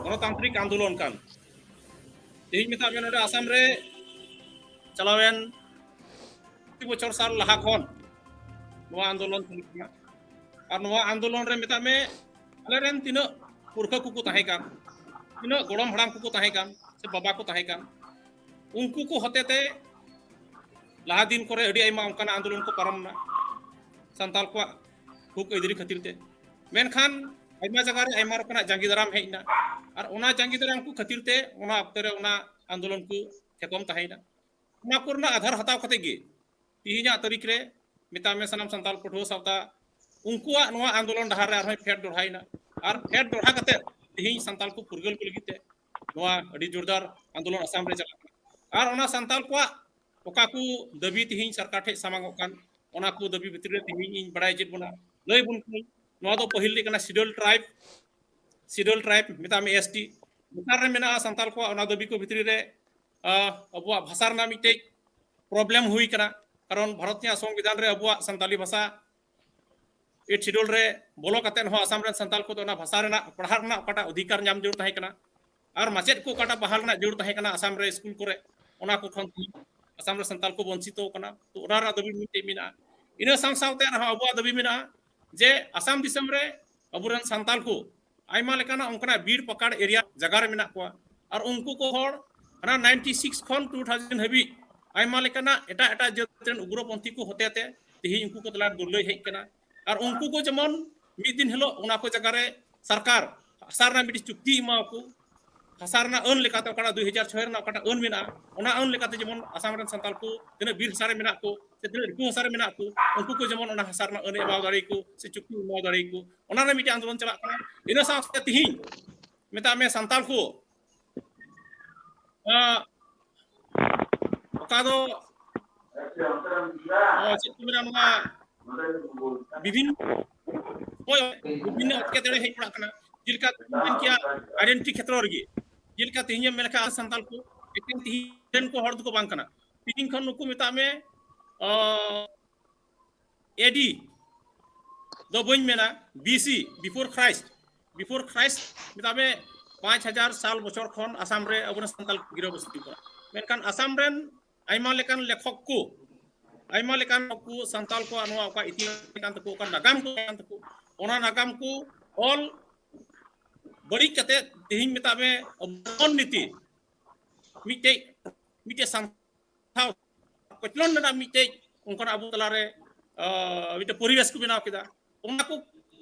ᱜᱚᱱᱚᱛᱟᱱᱛᱨᱤᱠ ᱟᱱᱫᱳᱞᱚᱱ ᱠᱟᱱ, ᱛᱮᱦᱮᱧ ᱢᱮᱛᱟᱜ ᱢᱮ ᱱᱚᱰᱮ ᱟᱥᱟᱢ ᱨᱮ ᱪᱟᱞᱟᱣᱮᱱ ᱯᱨᱚᱛᱤ ᱵᱚᱪᱷᱚᱨ ᱥᱟᱞ ᱞᱟᱦᱟ ᱠᱷᱚᱱ ᱱᱚᱣᱟ ᱟᱱᱫᱳᱞᱚᱱ ᱪᱟᱹᱞᱩᱜ ᱠᱟᱱᱟ᱾ ᱟᱨ ᱱᱚᱣᱟ ᱟᱱᱫᱳᱞᱚᱱ ᱨᱮ ᱢᱮᱛᱟᱜ ᱢᱮ, ᱟᱞᱮᱨᱮᱱ ᱛᱤᱱᱟᱹᱜ ᱯᱩᱨᱠᱷᱟᱹ ᱠᱚᱠᱚ ᱛᱟᱦᱮᱸ ᱠᱟᱱ, ᱛᱤᱱᱟᱹᱜ ᱜᱚᱲᱚᱢ ᱦᱟᱲᱟᱢ ᱠᱚᱠᱚ ᱛᱟᱦᱮᱸ ᱠᱟᱱ, ᱥᱮ ᱵᱟᱵᱟ ᱠᱚ ᱛᱟᱦᱮᱸ ᱠᱟᱱ, ᱩᱱᱠᱩ ᱠᱚ ᱦᱚᱛᱮᱛᱮ ᱞᱟᱦᱟ ᱫᱤᱱ ᱠᱚᱨᱮ ᱟᱹᱰᱤ ᱟᱭᱢᱟ ᱚᱱᱠᱟᱱᱟᱜ ᱟᱱᱫᱳᱞᱚᱱ ᱠᱚ ᱯᱟᱨᱚᱢ ᱮᱱᱟ ᱥᱟᱱᱛᱟᱲ ᱠᱚᱣᱟᱜ ᱦᱚᱠ ᱟᱹᱭᱫᱟᱹᱨᱤ ᱠᱷᱟᱹᱛᱤᱨ ᱛᱮ᱾ ᱢᱮᱱᱠᱷᱟᱱ ᱟᱭᱢᱟ ᱡᱟᱭᱜᱟ ᱨᱮ ᱟᱭᱢᱟ ᱨᱚᱠᱚᱢᱟᱜ ᱡᱟᱸᱜᱮ ᱫᱟᱨᱟᱢ ᱦᱮᱡ ᱮᱱᱟ, ᱟᱨ ᱚᱱᱟ ᱡᱟᱸᱜᱮ ᱫᱟᱨᱟᱢ ᱠᱚ ᱠᱷᱟᱹᱛᱤᱨ ᱛᱮ ᱚᱱᱟ ᱚᱠᱛᱮ ᱨᱮ ᱚᱱᱟ ᱟᱱᱫᱳᱞᱚᱱ ᱠᱚ ᱛᱷᱮᱠᱚᱢ ᱛᱟᱦᱮᱸᱭᱮᱱᱟ᱾ ᱚᱱᱟ ᱠᱚᱨᱮᱱᱟᱜ ᱟᱫᱷᱟᱨ ᱦᱟᱛᱟᱣ ᱠᱟᱛᱮ ᱜᱮ ᱛᱮᱦᱮᱧᱟᱜ ᱛᱟᱹᱨᱤᱠᱷ ᱨᱮ ᱢᱮᱛᱟᱜ ᱢᱮ ᱥᱟᱱᱟᱢ ᱥᱟᱱᱛᱟᱲ ᱯᱟᱹᱴᱷᱩᱣᱟᱹ ᱥᱟᱶᱛᱟ ᱩᱱᱠᱩᱣᱟᱜ ᱱᱚᱣᱟ ᱟᱱᱫᱳᱞᱚᱱ ᱰᱟᱦᱟᱨ ᱨᱮ ᱟᱨᱦᱚᱸᱭ ᱯᱷᱮᱰ ᱫᱚᱦᱲᱟᱭᱮᱱᱟ᱾ ᱟᱨ ᱯᱷᱮᱰ ᱫᱚᱦᱲᱟ ᱠᱟᱛᱮ ᱛᱮᱦᱮᱧ ᱥᱟᱱᱛᱟᱲ ᱠᱚ ᱯᱷᱩᱨᱜᱟᱹᱞ ᱠᱚ ᱞᱟᱹᱜᱤᱫ ᱛᱮ ᱱᱚᱣᱟ ᱟᱹᱰᱤ ᱡᱳᱨᱫᱟᱨ ᱟᱱᱫᱳᱞᱚᱱ ᱟᱥᱟᱢ ᱨᱮ ᱪᱟᱞᱟᱜ ᱠᱟᱱᱟ᱾ ᱟᱨ ᱚᱱᱟ ᱥᱟᱱᱛᱟᱲ ᱠᱚᱣᱟᱜ ᱚᱠᱟ ᱠᱚ ᱫᱟᱹᱵᱤ ᱛᱮᱦᱮᱧ ᱥᱚᱨᱠᱟᱨ ᱴᱷᱮᱱ ᱥᱟᱢᱟᱝᱚᱜ ᱠᱟᱱ, ᱚᱱᱟ ᱠᱚ ᱫᱟᱹᱵᱤ ᱵᱷᱤᱛᱨᱤ ᱨᱮ ᱛᱮᱦᱮᱧ ᱤᱧ ᱵᱟᱲᱟᱭ ᱦᱚᱪᱚᱭᱮᱫ ᱵᱚᱱᱟ, ᱞᱟᱹᱭ ᱵᱚᱱ ᱠᱟᱹᱱᱟᱹᱧ᱾ ᱱᱚᱣᱟ ᱫᱚ ᱯᱟᱹᱦᱤᱞ ᱨᱮ ᱠᱟᱱᱟ Scheduled Tribe, Scheduled Tribe ᱢᱮᱛᱟᱜ ᱢᱮ S T᱾ ᱞᱟᱛᱟᱨ ᱨᱮ ᱢᱮᱱᱟᱜᱼᱟ ᱥᱟᱱᱛᱟᱲ ᱠᱚᱣᱟᱜ ᱚᱱᱟ ᱫᱟᱹᱵᱤ ᱠᱚ ᱵᱷᱤᱛᱨᱤ ᱨᱮ, ᱟ, ᱟᱵᱚᱣᱟᱜ ᱵᱷᱟᱥᱟ ᱨᱮᱱᱟᱜ ᱢᱤᱫᱴᱮᱡ problem ᱦᱩᱭ ᱠᱟᱱᱟ, ᱠᱟᱨᱚᱱ ᱵᱷᱟᱨᱚᱛ ᱨᱮᱭᱟᱜ ᱥᱚᱝᱵᱤᱫᱷᱟᱱ ᱨᱮ ᱟᱵᱚᱣᱟᱜ ᱥᱟᱱᱛᱟᱞᱤ ᱵᱷᱟᱥᱟ Eighth Schedule ᱨᱮ ᱵᱚᱞᱚ ᱠᱟᱛᱮ ᱦᱚᱸ ᱟᱥᱟᱢ ᱨᱮᱱ ᱥᱟᱱᱛᱟᱲ ᱠᱚᱫᱚ ᱚᱱᱟ ᱵᱷᱟᱥᱟ ᱨᱮᱱᱟᱜ ᱯᱟᱲᱦᱟᱜ ᱨᱮᱱᱟᱜ ᱚᱠᱟᱴᱟᱜ ᱚᱫᱷᱤᱠᱟᱨ ᱧᱟᱢ ᱡᱟᱹᱨᱩᱲ ᱛᱟᱦᱮᱸ ᱠᱟᱱᱟ ᱟᱨ ᱢᱟᱪᱮᱫ ᱠᱚ ᱚᱠᱟᱴᱟᱜ ᱵᱟᱦᱟᱞ ᱨᱮᱱᱟᱜ ᱡᱟᱹᱨᱩᱲ ᱛᱟᱦᱮᱸ ᱠᱟᱱᱟ ᱟᱥᱟᱢ ᱨᱮ ᱥᱠᱩᱞ ᱠᱚᱨᱮ, ᱚᱱᱟ ᱠᱚ ᱠᱷᱚᱱ ᱛᱮᱦᱮᱧ ᱟᱥᱟᱢ ᱨᱮ ᱥᱟᱱᱛᱟᱞ ᱠᱚ ᱵᱚᱧᱪᱤᱛᱚ ᱠᱟᱱᱟ᱾ ᱛᱚ ᱚᱱᱟ ᱨᱮᱱᱟᱜ ᱫᱟᱹᱵᱤ ᱢᱤᱫᱴᱮᱡ ᱢᱮᱱᱟᱜᱼᱟ᱾ ᱤᱱᱟᱹ ᱥᱟᱶ ᱥᱟᱶᱛᱮ ᱟᱨᱦᱚᱸ ᱟᱵᱚᱣᱟᱜ ᱫᱟᱹᱵᱤ ᱢᱮᱱᱟᱜᱼᱟ ᱡᱮ ᱟᱥᱟᱢ ᱫᱤᱥᱚᱢ ᱨᱮ ᱟᱵᱚᱨᱮᱱ ᱥᱟᱱᱛᱟᱞ ᱠᱚ ᱟᱭᱢᱟ ᱞᱮᱠᱟᱱᱟᱜ ᱚᱱᱠᱟᱱᱟᱜ ᱵᱤᱨ ᱯᱟᱠᱟᱲ ᱮᱨᱤᱭᱟ ᱡᱟᱭᱜᱟ ᱨᱮ ᱢᱮᱱᱟᱜ ᱠᱚᱣᱟ᱾ ᱟᱨ ᱩᱱᱠᱩ ᱠᱚ ᱦᱚᱲ ᱦᱟᱱᱟ ᱱᱟᱭᱤᱱᱴᱤ ᱥᱤᱠᱥ ᱠᱷᱚᱱ ᱴᱩ ᱛᱷᱟᱣᱡᱮᱱᱰ ᱦᱟᱹᱵᱤᱡ ᱟᱭᱢᱟ ᱞᱮᱠᱟᱱᱟᱜ ᱮᱴᱟᱜ ᱮᱴᱟᱜ ᱡᱟᱹᱛ ᱨᱮᱱ ᱩᱜᱽᱨᱚᱯᱚᱱᱛᱷᱤ ᱠᱚ ᱦᱚᱛᱮᱛᱮ ᱛᱮᱦᱮᱧ ᱩᱱᱠᱩ ᱠᱚ ᱛᱟᱞᱟ ᱨᱮ ᱫᱩᱨᱞᱟᱹᱭ ᱦᱮᱡ ᱠᱟᱱᱟ᱾ ᱟᱨ ᱩᱱᱠᱩ ᱠᱚ ᱡᱮᱢᱚᱱ ᱢᱤᱫ ᱫᱤᱱ ᱦᱤᱞᱳᱜ ᱚᱱᱟ ᱠᱚ ᱡᱟᱭᱜᱟ ᱨᱮ ᱥᱚᱨᱠᱟᱨ ᱦᱟᱥᱟ ᱨᱮᱱᱟᱜ ᱢᱤᱫᱴᱤᱡ ᱪᱩᱠᱛᱤ ᱮᱢᱟᱣᱟᱠᱚ, ᱦᱟᱥᱟ ᱨᱮᱱᱟᱜ ᱟᱹᱱ ᱞᱮᱠᱟᱛᱮ ᱚᱠᱟᱴᱟᱜ ᱫᱩᱭ ᱦᱟᱡᱟᱨ ᱪᱷᱚᱭ ᱨᱮᱱᱟᱜ ᱚᱠᱟᱴᱟᱜ ᱟᱹᱱ ᱢᱮᱱᱟᱜᱼᱟ, ᱚᱱᱟ ᱟᱹᱱ ᱞᱮᱠᱟᱛᱮ ᱡᱮᱢᱚᱱ ᱟᱥᱟᱢ ᱨᱮᱱ ᱥᱟᱱᱛᱟᱲ ᱠᱚ ᱛᱤᱱᱟᱹᱜ ᱵᱤᱨ ᱦᱟᱥᱟ ᱨᱮ ᱢᱮᱱᱟᱜ ᱠᱚ ᱥᱮ ᱛᱤᱱᱟᱹᱜ ᱨᱤᱠᱩ ᱦᱟᱥᱟ ᱨᱮ ᱢᱮᱱᱟᱜ ᱠᱚ, ᱩᱱᱠᱩ ᱠᱚ ᱡᱮᱢᱚᱱ ᱚᱱᱟ ᱦᱟᱥᱟ ᱨᱮᱱᱟᱜ ᱟᱹᱱ ᱮ ᱮᱢᱟᱣ ᱫᱟᱲᱮᱭᱟᱠᱚ ᱥᱮ ᱪᱩᱠᱛᱤ ᱮᱢᱟᱣ ᱫᱟᱲᱮᱭᱟᱠᱚ, ᱚᱱᱟ ᱨᱮ ᱢᱤᱫᱴᱮᱱ ᱟᱱᱫᱳᱞᱚᱱ ᱪᱟᱞᱟᱜ ᱠᱟᱱᱟ᱾ ᱤᱱᱟᱹ ᱥᱟᱶ ᱥᱟᱶᱛᱮ ᱛᱤᱦᱤᱧ ᱢᱮᱛᱟᱜ ᱢᱮ ᱥᱟᱱᱛᱟᱲ ᱠᱚ, ᱟᱸ, ᱚᱠᱟ ᱫᱚ, ᱚ, ᱪᱮᱫ ᱠᱚ ᱢᱮᱱᱟ, ᱱᱚᱣᱟ ᱵᱤᱵᱷᱤᱱᱱᱚ, ᱦᱳᱭ, ᱵᱤᱵᱷᱤᱱᱱᱚ ᱮᱴᱠᱮᱴᱚᱬᱮ ᱦᱮᱡ ᱵᱟᱲᱟᱜ ᱠᱟᱱᱟ᱾ ᱡᱮᱞᱮᱠᱟ ᱢᱮᱱ ᱠᱮᱭᱟ, ᱟᱭᱰᱮᱱᱴᱤᱴᱤ ᱠᱷᱮᱛᱨᱚ ᱨᱮᱜᱮ, ᱡᱮᱞᱮᱠᱟ ᱛᱮᱦᱮᱧ ᱮᱢ ᱢᱮᱱ ᱞᱮᱠᱷᱟᱱ ᱥᱟᱱᱛᱟᱲ ᱠᱚ ᱮᱠᱮᱱ ᱛᱮᱦᱮᱧ ᱨᱮᱱ ᱠᱚ ᱦᱚᱲ ᱫᱚᱠᱚ ᱵᱟᱝ ᱠᱟᱱᱟ᱾ ᱛᱮᱦᱮᱧ ᱠᱷᱚᱱ ᱱᱩᱠᱩ ᱢᱮᱛᱟᱜ ᱢᱮ, ᱟᱸ, ᱮᱰᱤ ᱫᱚ ᱵᱟᱹᱧ ᱢᱮᱱᱟ, ᱵᱤᱥᱤ, before Christ, before Christ ᱢᱮᱛᱟᱜ ᱢᱮ ᱯᱟᱸᱪ ᱦᱟᱡᱟᱨ ᱥᱟᱞ ᱵᱚᱪᱷᱚᱨ ᱠᱷᱚᱱ ᱟᱥᱟᱢ ᱨᱮ ᱟᱵᱚᱨᱮᱱ ᱥᱟᱱᱛᱟᱲ ᱜᱤᱨᱟᱹᱵᱟᱹᱥᱤ ᱠᱟᱱᱟ᱾ ᱢᱮᱱᱠᱷᱟᱱ ᱟᱥᱟᱢ ᱨᱮᱱ ᱟᱭᱢᱟ ᱞᱮᱠᱟᱱ ᱞᱮᱠᱷᱚᱠ ᱠᱚ, ᱟᱭᱢᱟ ᱞᱮᱠᱟᱱ ᱠᱚ ᱥᱟᱱᱛᱟᱲ ᱠᱚᱣᱟᱜ ᱱᱚᱣᱟ ᱚᱠᱟ ᱤᱛᱤᱦᱟᱥ ᱠᱟᱱ ᱛᱟᱠᱚ, ᱚᱠᱟ ᱱᱟᱜᱟᱢ ᱠᱚ ᱠᱟᱱ ᱛᱟᱠᱚ, ᱚᱱᱟ ᱱᱟᱜᱟᱢ ᱠᱚ ᱚᱞ ᱵᱟᱹᱲᱤᱡ ᱠᱟᱛᱮ ᱛᱮᱦᱮᱧ ᱢᱮᱛᱟᱜ ᱢᱮ ᱫᱚᱢᱚᱱ ᱱᱤᱛᱤ ᱢᱤᱫᱴᱮᱡ, ᱢᱤᱫᱴᱮᱡ ᱥᱟᱱᱛᱟᱲ ᱠᱚᱪᱞᱚᱱ ᱨᱮᱱᱟᱜ ᱢᱤᱫᱴᱮᱡ ᱚᱱᱠᱟᱱᱟᱜ ᱟᱵᱚ ᱛᱟᱞᱟᱨᱮ, ᱟᱸ, ᱢᱤᱫᱴᱮᱡ ᱯᱚᱨᱤᱵᱮᱥ ᱠᱚ ᱵᱮᱱᱟᱣ ᱠᱮᱫᱟ᱾ ᱚᱱᱟ ᱠᱚ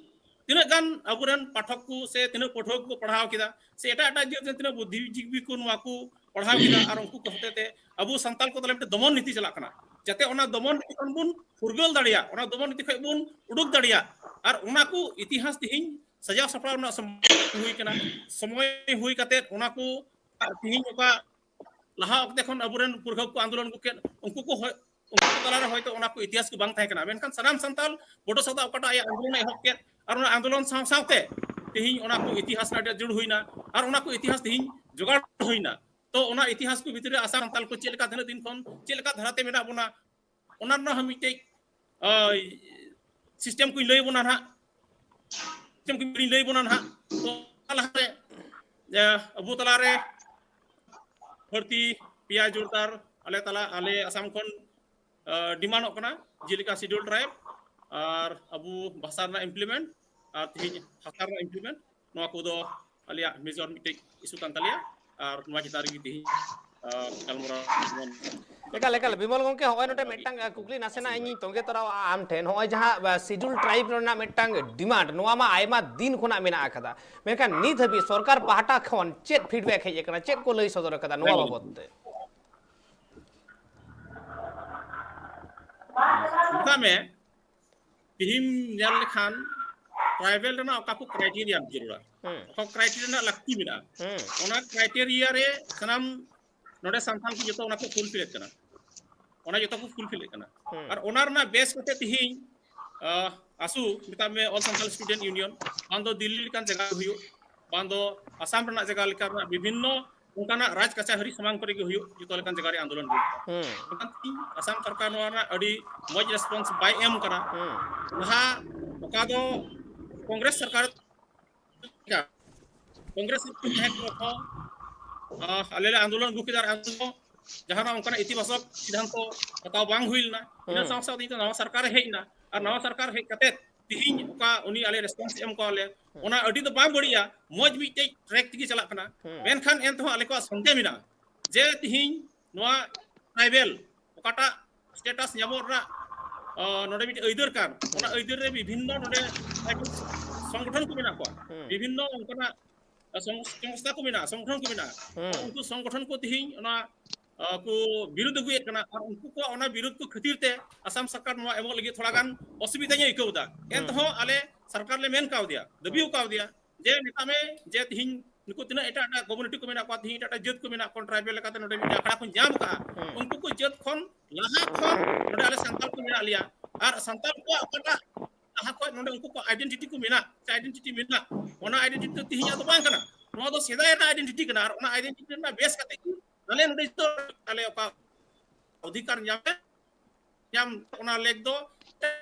ᱛᱤᱱᱟᱹᱜ ᱜᱟᱱ ᱟᱵᱚᱨᱮᱱ ᱯᱟᱴᱷᱚᱠ ᱠᱚ ᱥᱮ ᱛᱤᱱᱟᱹᱜ ᱯᱟᱹᱴᱷᱩᱣᱟᱹ ᱠᱚᱠᱚ ᱯᱟᱲᱦᱟᱣ ᱠᱮᱫᱟ ᱥᱮ ᱮᱴᱟᱜ ᱮᱴᱟᱜ ᱡᱟᱹᱛ ᱨᱮᱱ ᱛᱤᱱᱟᱹᱜ ᱵᱩᱫᱽᱫᱷᱤᱡᱤᱵᱤ ᱠᱚ ᱱᱚᱣᱟ ᱠᱚ ᱯᱟᱲᱦᱟᱣ ᱠᱮᱫᱟ ᱟᱨ ᱩᱱᱠᱩ ᱠᱚ ᱦᱚᱛᱮ ᱛᱮ ᱟᱵᱚ ᱥᱟᱱᱛᱟᱲ ᱠᱚ ᱛᱟᱞᱟ ᱢᱤᱫᱴᱮᱡ ᱫᱚᱢᱚᱱ ᱱᱤᱛᱤ ᱪᱟᱞᱟᱜ ᱠᱟᱱᱟ, ᱡᱟᱛᱮ ᱚᱱᱟ ᱫᱚᱢᱚᱱ ᱱᱤᱛᱤ ᱠᱷᱚᱱ ᱵᱚᱱ ᱯᱷᱩᱨᱜᱟᱹᱞ ᱫᱟᱲᱮᱭᱟᱜ, ᱚᱱᱟ ᱫᱚᱢᱚᱱ ᱱᱤᱛᱤ ᱠᱷᱚᱱ ᱵᱚᱱ ᱩᱰᱩᱠ ᱫᱟᱲᱮᱭᱟᱜ᱾ ᱟᱨ ᱚᱱᱟ ᱠᱚ ᱤᱛᱤᱦᱟᱥ ᱛᱮᱦᱮᱧ ᱥᱟᱡᱟᱣ ᱥᱟᱯᱲᱟᱣ ᱨᱮᱱᱟᱜ ᱥᱚᱢᱚᱭ ᱦᱩᱭ ᱠᱟᱱᱟ᱾ ᱥᱚᱢᱚᱭ ᱦᱩᱭ ᱠᱟᱛᱮ ᱚᱱᱟ ᱠᱚ ᱛᱮᱦᱮᱧ ᱚᱠᱟ ᱞᱟᱦᱟ ᱚᱠᱛᱮ ᱠᱷᱚᱱ ᱟᱵᱚᱨᱮᱱ ᱯᱩᱨᱠᱷᱟᱹ ᱠᱚ ᱟᱱᱫᱳᱞᱚᱱ ᱠᱚ ᱠᱮᱫ, ᱩᱱᱠᱩ ᱠᱚ ᱦᱚ-, ᱩᱱᱠᱩ ᱠᱚ ᱛᱟᱞᱟᱨᱮ ᱦᱚᱭᱛᱳ ᱚᱱᱟ ᱠᱚ ᱤᱛᱤᱦᱟᱥ ᱠᱚ ᱵᱟᱝ ᱛᱟᱦᱮᱸ ᱠᱟᱱᱟ, ᱢᱮᱱᱠᱷᱟᱱ ᱥᱟᱱᱟᱢ ᱥᱟᱱᱛᱟᱲ ᱵᱚᱰᱚ ᱥᱟᱶᱛᱟ ᱚᱠᱟᱴᱟᱜ ᱟᱭᱟᱜ ᱟᱱᱫᱳᱞᱚᱱ ᱮ ᱮᱦᱚᱵ ᱠᱮᱫ, ᱟᱨ ᱚᱱᱟ ᱟᱱᱫᱳᱞᱚᱱ ᱥᱟᱶ ᱥᱟᱶᱛᱮ ᱛᱮᱦᱮᱧ ᱚᱱᱟ ᱠᱚ ᱤᱛᱤᱦᱟᱥ ᱨᱮᱱᱟᱜ ᱟᱹᱰᱤ ᱟᱸᱴ ᱡᱩᱲ ᱦᱩᱭᱱᱟ, ᱟᱨ ᱚᱱᱟ ᱠᱚ ᱤᱛᱤᱦᱟᱥ ᱛᱮᱦᱮᱧ ᱡᱚᱜᱟᱲ ᱦᱩᱭᱱᱟ᱾ ᱛᱚ ᱚᱱᱟ ᱤᱛᱤᱦᱟᱥ ᱠᱚ ᱵᱷᱤᱛᱨᱤ ᱨᱮ ᱟᱥᱟᱢ ᱥᱟᱱᱛᱟᱲ ᱠᱚ ᱪᱮᱫ ᱞᱮᱠᱟ ᱛᱤᱱᱟᱹᱜ ᱫᱤᱱ ᱠᱷᱚᱱ ᱪᱮᱫ ᱞᱮᱠᱟ ᱫᱷᱟᱨᱟᱛᱮ ᱢᱮᱱᱟᱜ ᱵᱚᱱᱟ, ᱚᱱᱟ ᱨᱮᱱᱟᱜ ᱦᱚᱸ ᱢᱤᱫᱴᱮᱡ, ᱟᱸ, ᱥᱤᱥᱴᱮᱢ ᱠᱚᱧ ᱞᱟᱹᱭ ᱟᱵᱚᱱᱟ ᱱᱟᱦᱟᱜ, ᱥᱤᱥᱴᱮᱢ ᱠᱚᱧ ᱞᱟᱹᱭ ᱟᱵᱚᱱᱟ ᱱᱟᱦᱟᱜ᱾ ᱛᱚ ᱚᱱᱟ ᱞᱟᱦᱟᱨᱮ, ᱟᱸ, ᱟᱵᱚ ᱛᱟᱞᱟᱨᱮ ᱵᱟᱹᱲᱛᱤ ᱯᱮᱭᱟ ᱡᱳᱨᱫᱟᱨ ᱟᱞᱮ ᱛᱟᱞᱟ ᱟᱞᱮ ᱟᱥᱟᱢ ᱠᱷᱚᱱ ᱰᱤᱢᱟᱱᱰᱚᱜ ᱠᱟᱱᱟ, ᱡᱮᱞᱮᱠᱟ ᱥᱤᱰᱩᱞ ᱴᱨᱟᱭᱤᱵᱽ ᱟᱨ ᱟᱵᱚ ᱵᱷᱟᱥᱟ ᱨᱮᱱᱟᱜ ᱤᱢᱯᱞᱤᱢᱮᱱᱴ ᱟᱨ ᱛᱮᱦᱮᱧ ᱦᱟᱥᱟ ᱨᱮᱱᱟᱜ ᱤᱢᱯᱞᱤᱢᱮᱱᱴ, ᱱᱚᱣᱟ ᱠᱚᱫᱚ ᱟᱞᱮᱭᱟᱜ ᱢᱮᱡᱚᱨ ᱢᱤᱫᱴᱮᱡ ᱤᱥᱩ ᱠᱟᱱ ᱛᱟᱞᱮᱭᱟ᱾ ᱟᱨ ᱱᱚᱣᱟ ᱪᱮᱛᱟᱱ ᱨᱮᱜᱮ ᱛᱮᱦᱮᱧ ᱜᱟᱞᱢᱟᱨᱟᱣ᱾ ᱮᱠᱟᱞ ᱮᱠᱟᱞ ᱵᱤᱢᱚᱞ ᱜᱚᱢᱠᱮ, ᱦᱚᱸᱜᱼᱚᱭ ᱱᱚᱰᱮ ᱢᱤᱫᱴᱟᱝ ᱠᱩᱠᱞᱤ ᱱᱟᱥᱮᱱᱟᱜ ᱤᱧᱤᱧ ᱛᱚᱸᱜᱮ ᱛᱚᱨᱟᱣᱟ ᱟᱢ ᱴᱷᱮᱱ᱾ ᱱᱚᱜᱼᱚᱭ ᱡᱟᱦᱟᱸ ᱥᱤᱰᱩᱞ ᱴᱨᱟᱭᱤᱵᱽ ᱨᱮᱱᱟᱜ ᱢᱤᱫᱴᱟᱝ ᱰᱤᱢᱟᱱᱰ, ᱱᱚᱣᱟ ᱢᱟ ᱟᱭᱢᱟ ᱫᱤᱱ ᱠᱷᱚᱱᱟᱜ ᱢᱮᱱᱟᱜ ᱟᱠᱟᱫᱟ, ᱢᱮᱱᱠᱷᱟᱱ ᱱᱤᱛ ᱦᱟᱹᱵᱤᱡ ᱥᱚᱨᱠᱟᱨ ᱯᱟᱦᱴᱟ ᱠᱷᱚᱱ ᱪᱮᱫ ᱯᱷᱤᱰᱵᱮᱠ ᱦᱮᱡ ᱟᱠᱟᱱᱟ, ᱪᱮᱫ ᱠᱚ ᱞᱟᱹᱭ ᱥᱚᱫᱚᱨ ᱟᱠᱟᱫᱟ ᱱᱚᱣᱟ ᱵᱟᱵᱚᱛ ᱛᱮ? ᱢᱮᱛᱟᱜ ᱢᱮ, ᱛᱤᱦᱤᱧ ᱧᱮᱞ ᱞᱮᱠᱷᱟᱱ ᱴᱨᱟᱭᱵᱮᱞ ᱨᱮᱱᱟᱜ ᱚᱠᱟ ᱠᱚ ᱠᱨᱟᱭᱴᱮᱨᱤᱭᱟ ᱡᱟᱹᱨᱩᱲᱟ, ᱚᱠᱟ ᱠᱨᱟᱭᱴᱮᱨᱤᱭᱟ ᱨᱮᱱᱟᱜ ᱞᱟᱹᱠᱛᱤ ᱢᱮᱱᱟᱜᱼᱟ, ᱚᱱᱟ ᱠᱨᱟᱭᱴᱮᱨᱤᱭᱟ ᱨᱮ ᱥᱟᱱᱟᱢ ᱱᱚᱰᱮ ᱥᱟᱱᱛᱟᱲ ᱠᱚ ᱡᱚᱛᱚ ᱚᱱᱟ ᱠᱚ ᱯᱷᱩᱞᱯᱷᱤᱞᱮᱫ ᱠᱟᱱᱟ, ᱚᱱᱟ ᱡᱚᱛᱚ ᱠᱚ ᱯᱷᱩᱞᱯᱷᱤᱞᱮᱫ ᱠᱟᱱᱟ᱾ ᱟᱨ ᱚᱱᱟ ᱨᱮᱱᱟᱜ ᱵᱮᱥ ᱠᱟᱛᱮ ᱛᱤᱦᱤᱧ ᱟᱥᱩ ᱢᱮᱛᱟᱜ ᱢᱮ All Santal Student Union, ᱵᱟᱝ ᱫᱚ ᱫᱤᱞᱞᱤ ᱞᱮᱠᱟᱱ ᱡᱟᱭᱜᱟ ᱨᱮ ᱦᱩᱭᱩᱜ, ᱵᱟᱝ ᱫᱚ ᱟᱥᱟᱢ ᱨᱮᱱᱟᱜ ᱡᱟᱭᱜᱟ ᱞᱮᱠᱟ ᱨᱮᱱᱟᱜ ᱵᱤᱵᱷᱤᱱᱱᱚ ᱚᱱᱠᱟᱱᱟᱜ ᱨᱟᱡᱽ ᱠᱟᱪᱷᱟᱦᱟᱹᱨᱤ ᱥᱟᱢᱟᱝ ᱠᱚᱨᱮ ᱜᱮ ᱦᱩᱭᱩᱜ, ᱡᱚᱛᱚ ᱞᱮᱠᱟᱱ ᱡᱟᱭᱜᱟ ᱨᱮ ᱟᱱᱫᱳᱞᱚᱱ ᱦᱩᱭᱩᱜ᱾ ᱢᱮᱱᱠᱷᱟᱱ ᱛᱤᱦᱤᱧ ᱟᱥᱟᱢ ᱥᱚᱨᱠᱟᱨ ᱱᱚᱣᱟ ᱨᱮᱱᱟᱜ ᱟᱹᱰᱤ ᱢᱚᱡᱽ ᱨᱮᱥᱯᱚᱱᱥ ᱵᱟᱭ ᱮᱢ ᱠᱟᱱᱟ᱾ ᱞᱟᱦᱟ ᱚᱠᱟ ᱫᱚ ᱠᱚᱝᱜᱨᱮᱥ ᱥᱚᱨᱠᱟᱨ, ᱠᱚᱝᱜᱨᱮᱥ ᱥᱚᱨᱠᱟᱨ ᱛᱟᱦᱮᱸ ᱠᱟᱱ ᱨᱮᱦᱚᱸ, ᱟᱞᱮ ᱞᱮ ᱟᱱᱫᱳᱞᱚᱱ ᱟᱹᱜᱩ ᱠᱮᱫᱟ ᱟᱨ ᱟᱱᱫᱳᱞᱚᱱ ᱡᱟᱦᱟᱱᱟᱜ ᱚᱱᱠᱟᱱᱟᱜ ᱤᱛᱤᱵᱟᱪᱚᱠ ᱥᱤᱫᱷᱟᱱᱛᱚ ᱦᱟᱛᱟᱣ ᱵᱟᱝ ᱦᱩᱭ ᱞᱮᱱᱟ᱾ ᱤᱱᱟᱹ ᱥᱟᱶ ᱥᱟᱶᱛᱮ ᱱᱤᱛᱚᱜ ᱱᱟᱣᱟ ᱥᱚᱨᱠᱟᱨᱮ ᱦᱮᱡ ᱮᱱᱟ, ᱟᱨ ᱱᱟᱣᱟ ᱥᱚᱨᱠᱟᱨ ᱦᱮᱡ ᱠᱟᱛᱮ ᱛᱤᱦᱤᱧ ᱚᱠᱟ ᱩᱱᱤ ᱟᱞᱮ ᱨᱮᱥᱯᱚᱱᱥ ᱮᱢ ᱠᱟᱣᱟ ᱞᱮ, ᱚᱱᱟ ᱟᱹᱰᱤ ᱫᱚ ᱵᱟᱝ ᱵᱟᱹᱲᱤᱡᱼᱟ, ᱢᱚᱡᱽ ᱢᱤᱫᱴᱮᱡ ᱴᱨᱮᱠ ᱛᱮᱜᱮ ᱪᱟᱞᱟᱜ ᱠᱟᱱᱟ᱾ ᱢᱮᱱᱠᱷᱟᱱ ᱮᱱ ᱛᱮᱦᱚᱸ ᱟᱞᱮ ᱠᱚᱣᱟᱜ ᱥᱚᱱᱫᱮᱦ ᱢᱮᱱᱟᱜᱼᱟ ᱡᱮ ᱛᱤᱦᱤᱧ ᱱᱚᱣᱟ ᱴᱨᱟᱭᱵᱮᱞ ᱚᱠᱟᱴᱟᱜ ᱥᱴᱮᱴᱟᱥ ᱧᱟᱢᱚᱜ ᱨᱮᱱᱟᱜ ᱱᱚᱰᱮ ᱢᱤᱫᱴᱮᱡ ᱟᱹᱭᱫᱟᱹᱨ ᱠᱟᱱ, ᱚᱱᱟ ᱟᱹᱭᱫᱟᱹᱨ ᱨᱮ ᱵᱤᱵᱷᱤᱱᱱᱚ ᱱᱚᱰᱮ ᱥᱚᱝᱜᱚᱴᱷᱚᱱ ᱠᱚ ᱢᱮᱱᱟᱜ ᱠᱚᱣᱟ, ᱵᱤᱵᱷᱤᱱᱱᱚ ᱚᱱᱠᱟᱱᱟᱜ ᱥᱚᱝ-, ᱥᱚᱝᱥᱛᱷᱟ ᱠᱚ ᱢᱮᱱᱟᱜᱼᱟ, ᱥᱚᱝᱜᱚᱴᱷᱚᱱ ᱠᱚ ᱢᱮᱱᱟᱜᱼᱟ᱾ ᱩᱱᱠᱩ ᱥᱚᱝᱜᱚᱴᱷᱚᱱ ᱠᱚ ᱛᱤᱦᱤᱧ ᱚᱱᱟ ᱠᱚ ᱵᱤᱨᱳᱫ ᱟᱹᱜᱩᱭᱮᱫ ᱠᱟᱱᱟ, ᱟᱨ ᱩᱱᱠᱩ ᱠᱚᱣᱟᱜ ᱚᱱᱟ ᱵᱤᱨᱳᱫ ᱠᱚ ᱠᱷᱟᱹᱛᱤᱨ ᱛᱮ ᱟᱥᱟᱢ ᱥᱚᱨᱠᱟᱨ ᱱᱚᱣᱟ ᱮᱢᱚᱜ ᱞᱟᱹᱜᱤᱫ ᱛᱷᱚᱲᱟ ᱜᱟᱱ ᱚᱥᱩᱵᱤᱫᱷᱟ ᱧᱚᱜ ᱟᱹᱭᱠᱟᱹᱣ ᱮᱫᱟ᱾ ᱮᱱᱛᱮᱦᱚᱸ ᱟᱞᱮ ᱥᱚᱨᱠᱟᱨ ᱞᱮ ᱢᱮᱱ ᱠᱟᱣᱫᱮᱭᱟ, ᱫᱟᱹᱵᱤ ᱠᱟᱣᱫᱮᱭᱟ ᱡᱮ ᱢᱮᱛᱟᱜ ᱢᱮ ᱡᱮ ᱛᱤᱦᱤᱧ ᱱᱩᱠᱩ ᱛᱤᱱᱟᱹᱜ ᱮᱴᱟᱜ ᱮᱴᱟᱜ ᱠᱚᱢᱤᱭᱩᱱᱤᱴᱤ ᱠᱚ ᱢᱮᱱᱟᱜ ᱠᱚᱣᱟ, ᱛᱤᱦᱤᱧ ᱮᱴᱟᱜ ᱮᱴᱟᱜ ᱡᱟᱹᱛ ᱠᱚ ᱢᱮᱱᱟᱜ ᱠᱚᱣᱟ, ᱴᱨᱟᱭᱵᱮᱞ ᱞᱮᱠᱟᱛᱮ ᱱᱚᱰᱮ ᱢᱤᱫᱴᱮᱱ ᱟᱠᱷᱲᱟ ᱠᱚ ᱧᱟᱢ ᱟᱠᱟᱫᱼᱟ, ᱩᱱᱠᱩ ᱠᱚ ᱡᱟᱹᱛ ᱠᱷᱚᱱ ᱞᱟᱦᱟ ᱠᱷᱚᱱ ᱱᱚᱰᱮ ᱟᱞᱮ ᱥᱟᱱᱛᱟᱲ ᱠᱚ ᱢᱮᱱᱟᱜ ᱞᱮᱭᱟ᱾ ᱟᱨ ᱥᱟᱱᱛᱟᱲ ᱠᱚᱣᱟᱜ ᱚᱠᱟᱴᱟᱜ ᱞᱟᱦᱟ ᱠᱷᱚᱱ ᱱᱚᱰᱮ ᱩᱱᱠᱩ ᱠᱚ ᱟᱭᱰᱮᱱᱴᱤᱴᱤ ᱠᱚ ᱢᱮᱱᱟᱜ, ᱥᱮ ᱟᱭᱰᱮᱱᱴᱤᱴᱤ ᱢᱮᱱᱟᱜ, ᱚᱱᱟ ᱟᱭᱰᱮᱱᱴᱤᱴᱤ ᱫᱚ ᱛᱤᱦᱤᱧᱟᱜ ᱫᱚ ᱵᱟᱝ ᱠᱟᱱᱟ, ᱱᱚᱣᱟ ᱫᱚ ᱥᱮᱫᱟᱭ ᱨᱮᱱᱟᱜ ᱟᱭᱰᱮᱱᱴᱤᱴᱤ ᱠᱟᱱᱟ᱾ ᱟᱨ ᱚᱱᱟ ᱟᱭᱰᱮᱱᱴᱤᱴᱤ ᱨᱮᱱᱟᱜ ᱵᱮᱥ ᱠᱟᱛᱮ ᱜᱮ ᱟᱞᱮ ᱱᱚᱰᱮ ᱡᱚᱛᱚ ᱟᱞᱮ ᱚᱠᱟ ᱚᱫᱷᱤᱠᱟᱨ ᱧᱟᱢ ᱧᱟᱢ ᱚᱱᱟ ᱞᱮᱠ ᱫᱚ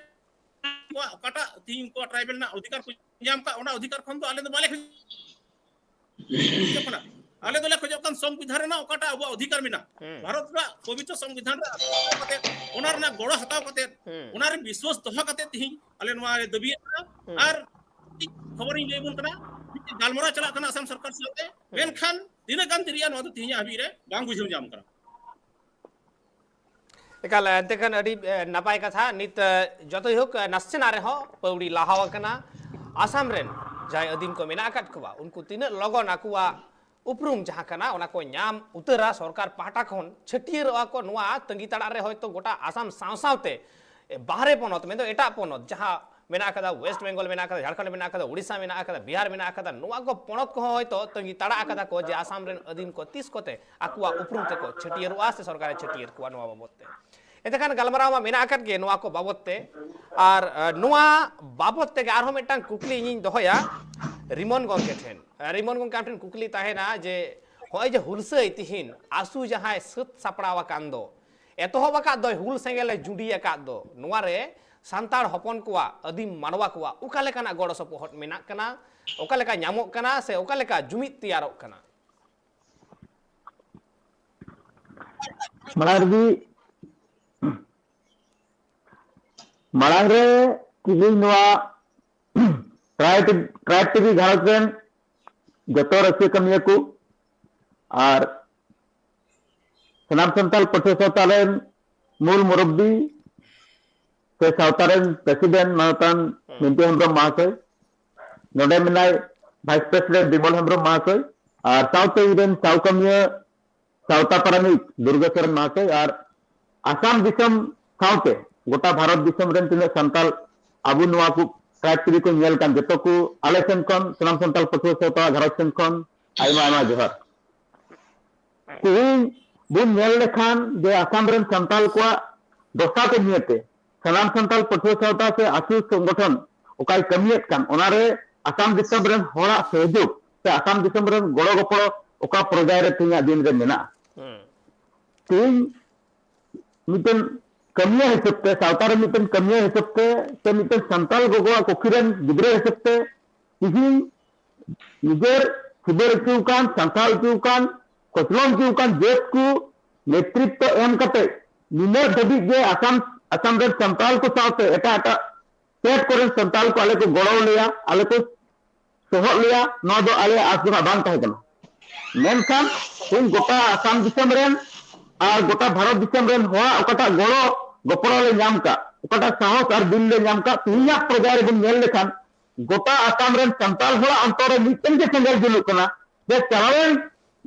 ᱩᱱᱠᱩᱣᱟᱜ ᱚᱠᱟᱴᱟᱜ ᱛᱤᱦᱤᱧ ᱩᱱᱠᱩᱣᱟᱜ ᱴᱨᱟᱭᱵᱮᱞ ᱨᱮᱱᱟᱜ ᱚᱫᱷᱤᱠᱟᱨ ᱠᱚ ᱧᱟᱢ ᱠᱟᱜ, ᱚᱱᱟ ᱚᱫᱷᱤᱠᱟᱨ ᱠᱷᱚᱱ ᱫᱚ ᱟᱞᱮ ᱫᱚ ᱵᱟᱞᱮ ᱠᱷᱚᱡᱚᱜ ᱠᱟᱱᱟ᱾ ᱟᱞᱮ ᱫᱚᱞᱮ ᱠᱷᱚᱡᱚᱜ ᱠᱟᱱ ᱥᱚᱝᱵᱤᱫᱷᱟᱱ ᱨᱮᱱᱟᱜ ᱚᱠᱟᱴᱟᱜ ᱟᱵᱚᱣᱟᱜ ᱚᱫᱷᱤᱠᱟᱨ ᱢᱮᱱᱟᱜ, ᱦᱩᱸ᱾ ᱵᱷᱟᱨᱚᱛ ᱨᱮᱱᱟᱜ ᱯᱚᱵᱤᱛᱨᱚ ᱥᱚᱝᱵᱤᱫᱷᱟᱱ ᱨᱮ ᱟᱥᱨᱟᱭ ᱦᱟᱛᱟᱣ ᱠᱟᱛᱮ, ᱚᱱᱟ ᱨᱮᱱᱟᱜ ᱜᱚᱲᱚ ᱦᱟᱛᱟᱣ ᱠᱟᱛᱮ, ᱦᱩᱸ᱾ ᱚᱱᱟ ᱨᱮ ᱵᱤᱥᱣᱟᱥ ᱫᱚᱦᱚ ᱠᱟᱛᱮ ᱛᱤᱦᱤᱧ ᱟᱞᱮ ᱱᱚᱣᱟ ᱞᱮ ᱫᱟᱹᱵᱤᱭᱮᱫ ᱠᱟᱱᱟ᱾ ᱦᱩᱸ᱾ ᱟᱨ ᱢᱤᱫᱴᱤᱡ ᱠᱷᱚᱵᱚᱨᱤᱧ ᱞᱟᱹᱭ ᱟᱵᱚᱱ ᱠᱟᱱᱟ, ᱢᱤᱫᱴᱤᱡ ᱜᱟᱞᱢᱟᱨᱟᱣ ᱪᱟᱞᱟᱜ ᱠᱟᱱᱟ ᱟᱥᱟᱢ ᱥᱚᱨᱠᱟᱨ ᱥᱟᱶᱛᱮ, ᱦᱩᱸ᱾ ᱢᱮᱱᱠᱷᱟᱱ ᱛᱤᱱᱟᱹᱜ ᱜᱟᱱ ᱛᱤᱨᱤᱭᱟ ᱱᱚᱣᱟ ᱫᱚ ᱛᱤᱦᱤᱧ ᱦᱟᱹᱵᱤᱡ ᱨᱮ ᱵᱟᱝ ᱵᱩᱡᱷᱟᱹᱣ ᱧᱟᱢ ᱠᱟᱱᱟ᱾ ᱮᱠᱟᱞ, ᱮᱱᱛᱮ ᱠᱷᱟᱱ ᱟᱹᱰᱤ, ᱮ, ᱱᱟᱯᱟᱭ ᱠᱟᱛᱷᱟ᱾ ᱱᱤᱛ, ᱮ, ᱡᱚᱛᱚᱭ ᱦᱳᱠ, ᱮ, ᱱᱟᱥᱮᱱᱟᱜ ᱨᱮᱦᱚᱸ ᱯᱟᱹᱣᱲᱤ ᱞᱟᱦᱟᱣ ᱟᱠᱟᱱᱟ᱾ ᱟᱥᱟᱢ ᱨᱮᱱ ᱡᱟᱦᱟᱸᱭ ᱟᱹᱫᱤᱢ ᱠᱚ ᱢᱮᱱᱟᱜ ᱟᱠᱟᱫ ᱠᱚᱣᱟ, ᱩᱱᱠᱩ ᱛᱤᱱᱟᱹᱜ ᱞᱚᱜᱚᱱ ᱟᱠᱚᱣᱟᱜ ᱩᱯᱨᱩᱢ ᱡᱟᱦᱟᱸ ᱠᱟᱱᱟ, ᱚᱱᱟ ᱠᱚ ᱧᱟᱢ ᱩᱛᱟᱹᱨᱟ, ᱥᱚᱨᱠᱟᱨ ᱯᱟᱦᱴᱟ ᱠᱷᱚᱱ ᱪᱷᱟᱹᱴᱭᱟᱹᱨᱚᱜᱼᱟ ᱠᱚ᱾ ᱱᱚᱣᱟ ᱛᱟᱺᱜᱤ ᱛᱟᱲᱟᱜ ᱨᱮ ᱦᱚᱭᱛᱳ ᱜᱚᱴᱟ ᱟᱥᱟᱢ ᱥᱟᱶ ᱥᱟᱶᱛᱮ, ᱮ, ᱵᱟᱦᱨᱮ ᱯᱚᱱᱚᱛ, ᱢᱮᱱᱫᱚ ᱮᱴᱟᱜ ᱯᱚᱱᱚᱛ, ᱡᱟᱦᱟᱸ ᱢᱮᱱᱟᱜ ᱟᱠᱟᱫᱟ, ᱳᱭᱮᱥᱴ ᱵᱮᱝᱜᱚᱞ ᱢᱮᱱᱟᱜ ᱟᱠᱟᱫᱟ, ᱡᱷᱟᱲᱠᱷᱚᱸᱰ ᱢᱮᱱᱟᱜ ᱟᱠᱟᱫᱟ, ᱳᱰᱤᱥᱟ ᱢᱮᱱᱟᱜ ᱟᱠᱟᱫᱟ, ᱵᱤᱦᱟᱨ ᱢᱮᱱᱟᱜ ᱟᱠᱟᱫᱟ, ᱱᱚᱣᱟ ᱠᱚ ᱯᱚᱱᱚᱛ ᱠᱚᱦᱚᱸ ᱦᱚᱭᱛᱳ ᱛᱟᱺᱜᱤ ᱛᱟᱲᱟᱜ ᱟᱠᱟᱫᱟ ᱠᱚ ᱡᱮ ᱟᱥᱟᱢ ᱨᱮᱱ ᱟᱹᱫᱤᱢ ᱠᱚ ᱛᱤᱥ ᱠᱚᱛᱮ ᱟᱠᱚᱣᱟᱜ ᱩᱯᱨᱩᱢ ᱛᱮᱠᱚ ᱪᱷᱟᱹᱴᱭᱟᱹᱨᱚᱜᱼᱟ ᱥᱮ ᱥᱚᱨᱠᱟᱨᱮ ᱪᱷᱟᱹᱴᱭᱟᱹᱨ ᱠᱚᱣᱟ ᱱᱚᱣᱟ ᱵᱟᱵᱚᱫ ᱛᱮ᱾ ᱮᱱᱛᱮ ᱠᱷᱟᱱ ᱜᱟᱞᱢᱟᱨᱟᱣ ᱢᱟ ᱢᱮᱱᱟᱜ ᱟᱠᱟᱫ ᱜᱮ ᱱᱚᱣᱟ ᱠᱚ ᱵᱟᱵᱚᱫ ᱛᱮ᱾ ᱟᱨ, ᱟᱨ ᱱᱚᱣᱟ ᱵᱟᱵᱚᱫ ᱛᱮᱜᱮ ᱟᱨᱦᱚᱸ ᱢᱤᱫᱴᱟᱝ ᱠᱩᱠᱞᱤ ᱤᱧᱤᱧ ᱫᱚᱦᱚᱭᱟ ᱨᱤᱢᱚᱱ ᱜᱚᱢᱠᱮ ᱴᱷᱮᱱ᱾ ᱨᱤᱢᱚᱱ ᱜᱚᱢᱠᱮ, ᱟᱢ ᱴᱷᱮᱱ ᱠᱩᱠᱞᱤ ᱛᱟᱦᱮᱱᱟ ᱡᱮ ᱦᱚᱸᱜᱼᱚᱭ ᱡᱮ ᱦᱩᱞᱥᱟᱹᱭ ᱛᱤᱦᱤᱧ ᱟᱥᱩ ᱡᱟᱦᱟᱸᱭ ᱥᱟᱹᱛ ᱥᱟᱯᱲᱟᱣ ᱟᱠᱟᱱ ᱫᱚ, ᱮᱛᱚᱦᱚᱵ ᱟᱠᱟᱫ ᱫᱚᱭ, ᱦᱩᱞ ᱥᱮᱸᱜᱮᱞᱮ ᱡᱩᱸᱰᱤ ᱟᱠᱟᱫ ᱫᱚ, ᱱᱚᱣᱟ ᱨᱮ ᱥᱟᱱᱛᱟᱲ ᱦᱚᱯᱚᱱ ᱠᱚᱣᱟᱜ, ᱟᱹᱫᱤᱢ ᱢᱟᱱᱣᱟ ᱠᱚᱣᱟᱜ ᱚᱠᱟ ᱞᱮᱠᱟᱱᱟᱜ ᱜᱚᱲᱚ ᱥᱚᱯᱚᱦᱚᱫ ᱢᱮᱱᱟᱜ ᱠᱟᱱᱟ, ᱚᱠᱟ ᱞᱮᱠᱟ ᱧᱟᱢᱚᱜ ᱠᱟᱱᱟ ᱥᱮ ᱚᱠᱟ ᱞᱮᱠᱟ ᱡᱩᱢᱤᱫ ᱛᱮᱭᱟᱨᱚᱜ ᱠᱟᱱᱟ? ᱢᱟᱲᱟᱝ ᱨᱮᱜᱮ, ᱢᱟᱲᱟᱝ ᱨᱮ ᱛᱮᱦᱮᱧ ᱱᱚᱣᱟ ᱴᱨᱟᱭᱤᱵᱽ, ᱴᱨᱟᱭᱤᱵᱽ ᱴᱤᱵᱷᱤ ᱜᱷᱟᱨᱚᱸᱡᱽ ᱨᱮᱱ ᱡᱚᱛᱚ ᱨᱟᱹᱥᱤᱭᱟᱹ ᱠᱟᱹᱢᱤᱭᱟᱹ ᱠᱚ ᱟᱨ ᱥᱟᱱᱟᱢ ᱥᱟᱱᱛᱟᱲ ᱯᱟᱹᱴᱷᱩᱣᱟᱹ ᱥᱟᱶᱛᱟ ᱨᱮᱱ ᱢᱩᱞ ᱢᱩᱨᱚᱵᱵᱤ ᱥᱮ ᱥᱟᱶᱛᱟ ᱨᱮᱱ ᱯᱨᱮᱥᱤᱰᱮᱱᱴ ᱢᱟᱱᱚᱛᱟᱱ ᱦᱩᱸ᱾ ᱢᱤᱱᱴᱩ ᱦᱮᱢᱵᱨᱚᱢ ᱢᱟᱦᱟᱥᱚᱭ, ᱱᱚᱰᱮ ᱢᱮᱱᱟᱭ ᱵᱷᱟᱭᱤᱥ ᱯᱨᱮᱥᱤᱰᱮᱱᱴ ᱵᱤᱢᱚᱞ ᱦᱮᱢᱵᱨᱚᱢ ᱢᱟᱦᱟᱥᱚᱭ, ᱟᱨ ᱥᱟᱶᱛᱮ ᱤᱧ ᱨᱮᱱ ᱥᱟᱶ ᱠᱟᱹᱢᱤᱭᱟᱹ ᱥᱟᱶᱛᱟ ᱯᱟᱨᱟᱱᱤᱠ ᱫᱩᱨᱜᱟ ᱥᱚᱨᱮᱱ ᱢᱟᱦᱟᱥᱚᱭ, ᱟᱨ ᱟᱥᱟᱢ ᱫᱤᱥᱚᱢ ᱥᱟᱶᱛᱮ ᱜᱚᱴᱟ ᱵᱷᱟᱨᱚᱛ ᱫᱤᱥᱚᱢ ᱨᱮᱱ ᱛᱤᱱᱟᱹᱜ ᱥᱟᱱᱛᱟᱲ ᱟᱵᱚ ᱱᱚᱣᱟ ᱠᱚ ᱴᱨᱟᱭᱤᱵᱽ ᱴᱤᱵᱷᱤ ᱠᱚ ᱧᱮᱞ ᱠᱟᱱ ᱡᱚᱛᱚ ᱠᱚ ᱟᱞᱮ ᱥᱮᱱ ᱠᱷᱚᱱ, ᱥᱟᱱᱟᱢ ᱥᱟᱱᱛᱟᱲ ᱯᱟᱹᱴᱷᱩᱣᱟᱹ ᱥᱟᱶᱛᱟ ᱜᱷᱟᱨᱚᱸᱡᱽ ᱥᱮᱱ ᱠᱷᱚᱱ ᱟᱭᱢᱟ ᱟᱭᱢᱟ ᱡᱚᱦᱟᱨ᱾ ᱛᱮᱦᱮᱧ ᱵᱚᱱ ᱧᱮᱞ ᱞᱮᱠᱷᱟᱱ ᱡᱮ ᱟᱥᱟᱢ ᱨᱮᱱ ᱥᱟᱱᱛᱟᱲ ᱠᱚᱣᱟᱜ ᱫᱚᱥᱟ ᱠᱚ ᱱᱤᱭᱮᱛᱮ ᱥᱟᱱᱟᱢ ᱥᱟᱱᱛᱟᱲ ᱯᱟᱹᱴᱷᱩᱣᱟᱹ ᱥᱟᱶᱛᱟ ᱥᱮ ᱟᱥᱩ ᱥᱚᱝᱜᱚᱴᱷᱚᱱ ᱚᱠᱟᱭ ᱠᱟᱹᱢᱤᱭᱮᱫ ᱠᱟᱱ, ᱚᱱᱟᱨᱮ ᱟᱥᱟᱢ ᱫᱤᱥᱚᱢ ᱨᱮᱱ ᱦᱚᱲᱟᱜ ᱥᱚᱦᱚᱡᱳᱜᱽ ᱥᱮ ᱟᱥᱟᱢ ᱫᱤᱥᱚᱢ ᱨᱮᱱ ᱜᱚᱲᱚ ᱜᱚᱯᱚᱲᱚ ᱚᱠᱟ ᱯᱚᱨᱡᱟᱭ ᱨᱮ ᱛᱮᱦᱮᱧᱟᱜ ᱫᱤᱱ ᱨᱮ ᱢᱮᱱᱟᱜᱼᱟ᱾ ᱦᱩᱸ᱾ ᱛᱮᱦᱮᱧ ᱢᱤᱫᱴᱮᱱ ᱠᱟᱹᱢᱤᱭᱟᱹ ᱦᱤᱥᱟᱹᱵ ᱛᱮ, ᱥᱟᱶᱛᱟ ᱨᱮ ᱢᱤᱫᱴᱮᱱ ᱠᱟᱹᱢᱤᱭᱟᱹ ᱦᱤᱥᱟᱹᱵ ᱛᱮ, ᱥᱮ ᱢᱤᱫᱴᱮᱱ ᱥᱟᱱᱛᱟᱲ ᱜᱚᱜᱚᱣᱟᱜ ᱠᱩᱠᱷᱤ ᱨᱮᱱ ᱜᱤᱫᱽᱨᱟᱹ ᱦᱤᱥᱟᱹᱵ ᱛᱮ, ᱛᱮᱦᱮᱧ ᱱᱤᱡᱮᱨ ᱥᱤᱵᱟᱹᱲ ᱦᱚᱪᱚ ᱟᱠᱟᱱ, ᱥᱟᱱᱛᱟᱲ ᱦᱚᱪᱚ ᱟᱠᱟᱱ, ᱠᱚᱪᱞᱚᱱ ᱦᱚᱪᱚ ᱟᱠᱟᱱ ᱡᱟᱹᱛ ᱠᱚ ᱱᱮᱛᱨᱤᱛᱵ ᱮᱢ ᱠᱟᱛᱮ ᱱᱤᱱᱟᱹᱜ ᱫᱷᱟᱹᱵᱤᱡ ᱡᱮ ᱟᱥᱟᱢ, ᱟᱥᱟᱢ ᱨᱮᱱ ᱥᱟᱱᱛᱟᱲ ᱠᱚ ᱥᱟᱶᱛᱮ ᱮᱴᱟᱜ ᱮᱴᱟᱜ ᱥᱴᱮᱴ ᱠᱚᱨᱮᱱ ᱥᱟᱱᱛᱟᱲ ᱠᱚ ᱟᱞᱮ ᱠᱚ ᱜᱚᱲᱚ ᱞᱮᱭᱟ, ᱟᱞᱮ ᱠᱚ ᱥᱚᱦᱚᱫ ᱞᱮᱭᱟ, ᱱᱚᱣᱟ ᱫᱚ ᱟᱞᱮᱭᱟᱜ ᱟᱥ ᱫᱚ ᱱᱟᱜ ᱵᱟᱝ ᱛᱟᱦᱮᱸ ᱠᱟᱱᱟ᱾ ᱢᱮᱱᱠᱷᱟᱱ ᱛᱮᱦᱮᱧ ᱜᱚᱴᱟ ᱟᱥᱟᱢ ᱫᱤᱥᱚᱢ ᱨᱮᱱ ᱟᱨ ᱜᱚᱴᱟ ᱵᱷᱟᱨᱚᱛ ᱫᱤᱥᱚᱢ ᱨᱮᱱ ᱦᱚᱲᱟᱜ ᱚᱠᱟᱴᱟᱜ ᱜᱚᱲᱚ ᱜᱚᱯᱚᱲᱚ ᱞᱮ ᱧᱟᱢ ᱠᱟᱜ, ᱚᱠᱟᱴᱟᱜ ᱥᱟᱦᱚᱥ ᱟᱨ ᱫᱤᱞ ᱞᱮ ᱧᱟᱢ ᱠᱟᱜ, ᱛᱮᱦᱮᱧᱟᱜ ᱯᱨᱚᱡᱟ ᱨᱮᱵᱚᱱ ᱧᱮᱞ ᱞᱮᱠᱷᱟᱱ ᱜᱚᱴᱟ ᱟᱥᱟᱢ ᱨᱮᱱ ᱥᱟᱱᱛᱟᱲ ᱦᱚᱲᱟᱜ ᱚᱱᱛᱚᱨ ᱨᱮ ᱢᱤᱫᱴᱮᱱ ᱜᱮ ᱥᱮᱸᱜᱮᱞ ᱡᱩᱞᱩᱜ ᱠᱟᱱᱟ ᱡᱮ ᱪᱟᱞᱟᱣᱮᱱ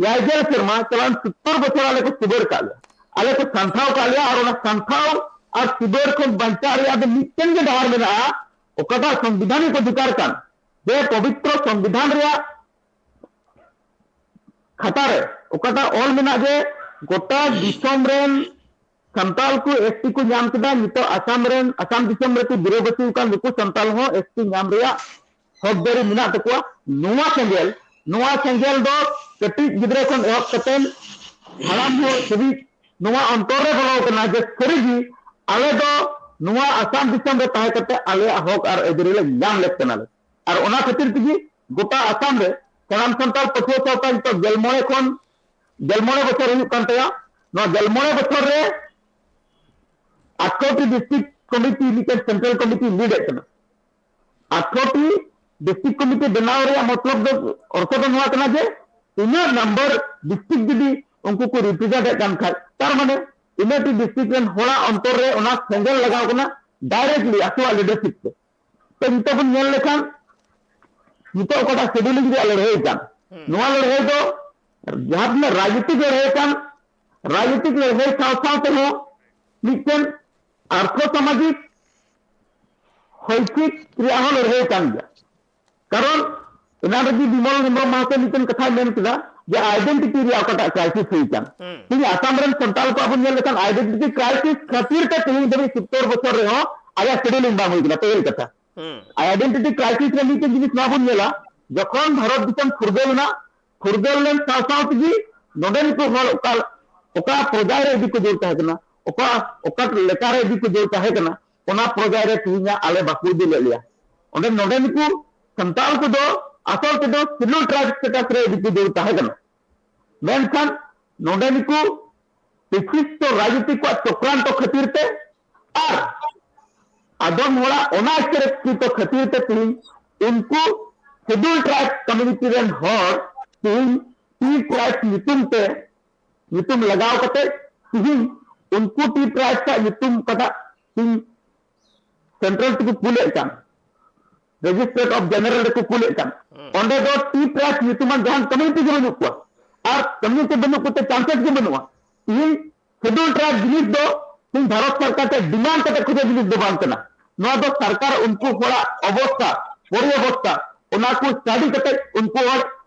ᱮᱭᱟᱭ ᱜᱮᱞ ᱥᱮᱨᱢᱟ, ᱪᱟᱞᱟᱣᱮᱱ ᱥᱳᱛᱛᱳᱨ ᱵᱚᱪᱷᱚᱨ ᱟᱞᱮ ᱠᱚ ᱥᱤᱵᱟᱹᱲ ᱠᱟᱜ ᱞᱮᱭᱟ, ᱟᱞᱮ ᱠᱚ ᱥᱟᱱᱛᱷᱟᱣ ᱠᱟᱜ ᱞᱮᱭᱟ᱾ ᱟᱨ ᱚᱱᱟ ᱥᱟᱱᱛᱷᱟᱣ ᱟᱨ ᱥᱤᱵᱟᱹᱲ ᱠᱷᱚᱱ ᱵᱟᱧᱪᱟᱣ ᱨᱮᱭᱟᱜ ᱫᱚ ᱢᱤᱫᱴᱮᱱ ᱜᱮ ᱰᱟᱦᱟᱨ ᱢᱮᱱᱟᱜᱼᱟ, ᱚᱠᱟᱴᱟᱜ ᱥᱚᱝᱵᱤᱫᱷᱟᱱᱤᱠ ᱚᱫᱷᱤᱠᱟᱨ ᱠᱟᱱ, ᱡᱮ ᱯᱚᱵᱤᱛᱨᱚ ᱥᱚᱝᱵᱤᱫᱷᱟᱱ ᱨᱮᱭᱟᱜ ᱠᱷᱟᱛᱟ ᱨᱮ ᱚᱠᱟᱴᱟᱜ ᱚᱞ ᱢᱮᱱᱟᱜ ᱡᱮ ᱜᱚᱴᱟ ᱫᱤᱥᱚᱢ ᱨᱮᱱ ᱥᱟᱱᱛᱟᱲ ᱠᱚ ᱮᱥ ᱴᱤ ᱠᱚ ᱧᱟᱢ ᱠᱮᱫᱟ, ᱱᱤᱛᱚᱜ ᱟᱥᱟᱢ ᱨᱮᱱ, ᱟᱥᱟᱢ ᱫᱤᱥᱚᱢ ᱨᱮᱠᱚ ᱜᱤᱨᱟᱹᱵᱟᱹᱥᱤ ᱟᱠᱟᱱ ᱱᱩᱠᱩ ᱥᱟᱱᱛᱟᱲ ᱦᱚᱸ ᱮᱥ ᱴᱤ ᱧᱟᱢ ᱨᱮᱭᱟᱜ ᱦᱚᱠ ᱫᱟᱹᱨᱤ ᱢᱮᱱᱟᱜ ᱛᱟᱠᱚᱣᱟ᱾ ᱱᱚᱣᱟ ᱥᱮᱸᱜᱮᱞ, ᱱᱚᱣᱟ ᱥᱮᱸᱜᱮᱞ ᱫᱚ ᱠᱟᱹᱴᱤᱡ ᱜᱤᱫᱽᱨᱟᱹ ᱠᱷᱚᱱ ᱮᱦᱚᱵ ᱠᱟᱛᱮ ᱦᱟᱲᱟᱢ ᱦᱚᱲ ᱫᱷᱟᱹᱵᱤᱡ ᱱᱚᱣᱟ ᱚᱱᱛᱚᱨ ᱨᱮ ᱵᱚᱞᱚ ᱟᱠᱟᱱᱟ ᱡᱮ ᱥᱟᱹᱨᱤᱜᱮ ᱟᱞᱮ ᱫᱚ ᱱᱚᱣᱟ ᱟᱥᱟᱢ ᱫᱤᱥᱚᱢ ᱨᱮ ᱛᱟᱦᱮᱸ ᱠᱟᱛᱮ ᱟᱞᱮᱭᱟᱜ ᱦᱚᱠ ᱟᱨ ᱟᱹᱭᱫᱟᱹᱨᱤ ᱞᱮ ᱧᱟᱢ ᱞᱮᱫ ᱠᱟᱱᱟᱞᱮ᱾ ᱟᱨ ᱚᱱᱟ ᱠᱷᱟᱹᱛᱤᱨ ᱛᱮᱜᱮ ᱜᱚᱴᱟ ᱟᱥᱟᱢ ᱨᱮ ᱥᱟᱱᱟᱢ ᱥᱟᱱᱛᱟᱲ ᱯᱟᱹᱴᱷᱩᱣᱟᱹ ᱥᱟᱶᱛᱟ ᱱᱤᱛᱚᱜ ᱜᱮᱞ ᱢᱚᱬᱮ ᱠᱷᱚᱱ ᱜᱮᱞ ᱢᱚᱬᱮ ᱵᱚᱪᱷᱚᱨ ᱦᱩᱭᱩᱜ ᱠᱟᱱ ᱛᱟᱭᱟ᱾ ᱱᱚᱣᱟ ᱜᱮᱞ ᱢᱚᱬᱮ ᱵᱚᱪᱷᱚᱨ ᱨᱮ ᱟᱴᱷᱨᱚ ᱴᱤ ᱰᱤᱥᱴᱨᱤᱠᱴ ᱠᱚᱢᱤᱴᱤ ᱢᱤᱫᱴᱮᱱ ᱥᱮᱱᱴᱨᱟᱞ ᱠᱚᱢᱤᱴᱤ ᱞᱤᱰ ᱮᱫ ᱠᱟᱱᱟ᱾ ᱟᱴᱷᱨᱚ ᱴᱤ ᱰᱤᱥᱴᱨᱤᱠᱴ ᱠᱚᱢᱤᱴᱤ ᱵᱮᱱᱟᱣ ᱨᱮᱭᱟᱜ ᱢᱚᱛᱞᱚᱵ ᱫᱚ, ᱚᱨᱛᱷᱚ ᱫᱚ ᱱᱚᱣᱟ ᱠᱟᱱᱟ ᱡᱮ ᱤᱱᱟᱹᱜ ᱱᱟᱢᱵᱟᱨ ᱰᱤᱥᱴᱨᱤᱠᱴ ᱡᱩᱫᱤ ᱩᱱᱠᱩ ᱠᱚ ᱨᱤᱯᱨᱮᱡᱮᱱᱴ ᱮᱫ ᱠᱟᱱ ᱠᱷᱟᱡ, ᱛᱟᱨ ᱢᱟᱱᱮ ᱤᱱᱟᱹᱜ ᱴᱤ ᱰᱤᱥᱴᱨᱤᱠᱴ ᱨᱮᱱ ᱦᱚᱲᱟᱜ ᱚᱱᱛᱚᱨ ᱨᱮ ᱚᱱᱟ ᱥᱮᱸᱜᱮᱞ ᱞᱟᱜᱟᱣ ᱠᱟᱱᱟ ᱰᱟᱭᱨᱮᱠᱴᱞᱤ ᱟᱠᱚᱣᱟᱜ ᱞᱤᱰᱟᱨᱥᱤᱯ ᱛᱮ᱾ ᱛᱚ ᱱᱤᱛᱚᱜ ᱵᱚᱱ ᱧᱮᱞ ᱞᱮᱠᱷᱟᱱ ᱱᱤᱛᱚᱜ ᱚᱠᱟᱴᱟᱜ ᱥᱮᱰᱩᱞᱤᱝ ᱨᱮᱭᱟᱜ ᱞᱟᱹᱲᱦᱟᱹᱭ ᱠᱟᱱ, ᱦᱩᱸ᱾ ᱱᱚᱣᱟ ᱞᱟᱹᱲᱦᱟᱹᱭ ᱫᱚ ᱡᱟᱦᱟᱸ ᱛᱤᱱᱟᱹᱜ ᱨᱟᱡᱽᱱᱤᱛᱤᱠ ᱞᱟᱹᱲᱦᱟᱹᱭ ᱠᱟᱱ, ᱨᱟᱡᱽᱱᱤᱛᱤᱠ ᱞᱟᱹᱲᱦᱟᱹᱭ ᱥᱟᱶ ᱥᱟᱶ ᱛᱮᱦᱚᱸ ᱢᱤᱫᱴᱮᱱ ᱟᱨᱛᱷᱚ ᱥᱟᱢᱟᱡᱤᱠ ᱦᱚᱭᱪᱤᱠ ᱨᱮᱭᱟᱜ ᱦᱚᱸ ᱞᱟᱹᱲᱦᱟᱹᱭ ᱠᱟᱱ ᱜᱮᱭᱟ᱾ ᱠᱟᱨᱚᱱ ᱮᱱᱟᱱ ᱨᱮᱜᱮ ᱵᱤᱢᱚᱞ ᱦᱮᱢᱵᱨᱚᱢ ᱢᱟᱦᱟᱛᱮ ᱢᱤᱫᱴᱮᱱ ᱠᱟᱛᱷᱟᱭ ᱢᱮᱱ ᱠᱮᱫᱟ ᱡᱮ ᱟᱭᱰᱮᱱᱴᱤᱴᱤ ᱨᱮᱭᱟᱜ ᱚᱠᱟᱴᱟᱜ ᱠᱨᱟᱭᱥᱤᱥ ᱦᱩᱭ ᱠᱟᱱ, ᱦᱩᱸ᱾ ᱛᱮᱦᱮᱧ ᱟᱥᱟᱢ ᱨᱮᱱ ᱥᱟᱱᱛᱟᱲ ᱠᱚᱣᱟᱜ ᱵᱚᱱ ᱧᱮᱞ ᱞᱮᱠᱷᱟᱱ ᱟᱭᱰᱮᱱᱴᱤᱴᱤ ᱠᱨᱟᱭᱥᱤᱥ ᱠᱷᱟᱹᱛᱤᱨ ᱛᱮ ᱛᱮᱦᱮᱧ ᱫᱷᱟᱹᱵᱤᱡ ᱥᱳᱛᱛᱳᱨ ᱵᱚᱪᱷᱚᱨ ᱨᱮᱦᱚᱸ ᱟᱭᱟᱜ ᱥᱮᱰᱩᱞᱤᱝ ᱵᱟᱝ ᱦᱩᱭ ᱠᱟᱱᱟ᱾ ᱛᱮᱦᱮᱧ ᱠᱟᱛᱷᱟ ᱦᱩᱸ᱾ ᱟᱭᱰᱮᱱᱴᱤᱴᱤ ᱠᱨᱟᱭᱥᱤᱥ ᱨᱮ ᱢᱤᱫᱴᱮᱱ ᱡᱤᱱᱤᱥ ᱱᱚᱣᱟ ᱵᱚᱱ ᱧᱮᱞᱟ, ᱡᱚᱠᱷᱚᱱ ᱵᱷᱟᱨᱚᱛ ᱫᱤᱥᱚᱢ ᱯᱷᱩᱨᱜᱟᱹᱞ ᱮᱱᱟ, ᱯᱷᱩᱨᱜᱟᱹᱞ ᱞᱮᱱ ᱥᱟᱶ ᱥᱟᱶ ᱛᱮᱜᱮ ᱱᱚᱰᱮᱱ ᱠᱚ ᱦᱚᱲ ᱚᱠᱟ, ᱚᱠᱟ ᱯᱨᱚᱡᱟᱭ ᱨᱮ ᱤᱫᱤ ᱠᱚ ᱡᱳᱨ ᱛᱟᱦᱮᱸ ᱠᱟᱱᱟ, ᱚᱠᱟ, ᱚᱠᱟ ᱞᱮᱠᱟ ᱨᱮ ᱤᱫᱤ ᱠᱚ ᱡᱳᱨ ᱛᱟᱦᱮᱸ ᱠᱟᱱᱟ, ᱚᱱᱟ ᱯᱨᱚᱡᱟᱭ ᱨᱮ ᱛᱮᱦᱮᱧ ᱟᱞᱮ ᱵᱟᱠᱚ ᱤᱫᱤ ᱞᱮᱫ ᱞᱮᱭᱟ᱾ ᱚᱸᱰᱮ ᱱᱚᱰᱮᱱ ᱠᱚ ᱥᱟᱱᱛᱟᱲ ᱠᱚᱫᱚ ᱟᱥᱚᱞ ᱛᱮᱫᱚ Scheduled Tribe status ᱨᱮ ᱤᱫᱤ ᱠᱚ ᱡᱟᱹᱨᱩᱲ ᱛᱟᱦᱮᱸ ᱠᱟᱱᱟ᱾ ᱢᱮᱱᱠᱷᱟᱱ ᱱᱚᱰᱮ ᱱᱩᱠᱩ ᱵᱤᱥᱤᱥᱴᱚ ᱨᱟᱡᱽᱱᱤᱛᱤ ᱠᱚᱣᱟᱜ ᱪᱚᱠᱨᱟᱱᱛᱚ ᱠᱷᱟᱹᱛᱤᱨ ᱛᱮ ᱟᱨ ᱟᱫᱚᱢ ᱦᱚᱲᱟᱜ ᱚᱱᱟ ᱤᱪᱪᱷᱟᱹ ᱠᱷᱟᱹᱛᱤᱨ ᱛᱮ ᱛᱮᱦᱮᱧ ᱩᱱᱠᱩ Scheduled Tribe community ᱨᱮᱱ ᱦᱚᱲ ᱛᱮᱦᱮᱧ T Tribe ᱧᱩᱛᱩᱢ ᱛᱮ, ᱧᱩᱛᱩᱢ ᱞᱟᱜᱟᱣ ᱠᱟᱛᱮ ᱛᱮᱦᱮᱧ ᱩᱱᱠᱩ T Tribe ᱟᱜ ᱧᱩᱛᱩᱢ ᱚᱠᱟᱴᱟᱜ ᱛᱮᱦᱮᱧ central ᱛᱮᱠᱚ ᱠᱩᱞᱮᱫ ᱠᱟᱱ, Registrar of General ᱨᱮᱠᱚ ᱠᱩᱞᱮᱫ ᱠᱟᱱ, ᱦᱩᱸ᱾ ᱚᱸᱰᱮ ᱫᱚ T Tribe ᱧᱩᱛᱩᱢᱟᱱ ᱡᱟᱦᱟᱱ community ᱜᱮ ᱵᱟᱹᱱᱩᱜ ᱠᱚᱣᱟ᱾ ᱟᱨ community ᱵᱟᱹᱱᱩᱜ ᱠᱚᱛᱮ chances ᱜᱮ ᱵᱟᱹᱱᱩᱜᱼᱟ᱾ ᱛᱮᱦᱮᱧ Scheduled Tribe ᱡᱤᱱᱤᱥ ᱫᱚ ᱛᱮᱦᱮᱧ ᱵᱷᱟᱨᱚᱛ ᱥᱚᱨᱠᱟᱨ ᱴᱷᱮᱱ demand ᱠᱟᱛᱮ ᱠᱷᱚᱡᱚᱜ ᱡᱤᱱᱤᱥ ᱫᱚ ᱵᱟᱝ ᱠᱟᱱᱟ᱾ ᱱᱚᱣᱟ ᱫᱚ ᱥᱚᱨᱠᱟᱨ ᱩᱱᱠᱩ ᱦᱚᱲᱟᱜ ᱚᱵᱚᱥᱛᱟ, ᱯᱚᱨᱤ ᱚᱵᱚᱥᱛᱟ, ᱚᱱᱟ ᱠᱚ study ᱠᱟᱛᱮ ᱩᱱᱠᱩ ᱦᱚᱲ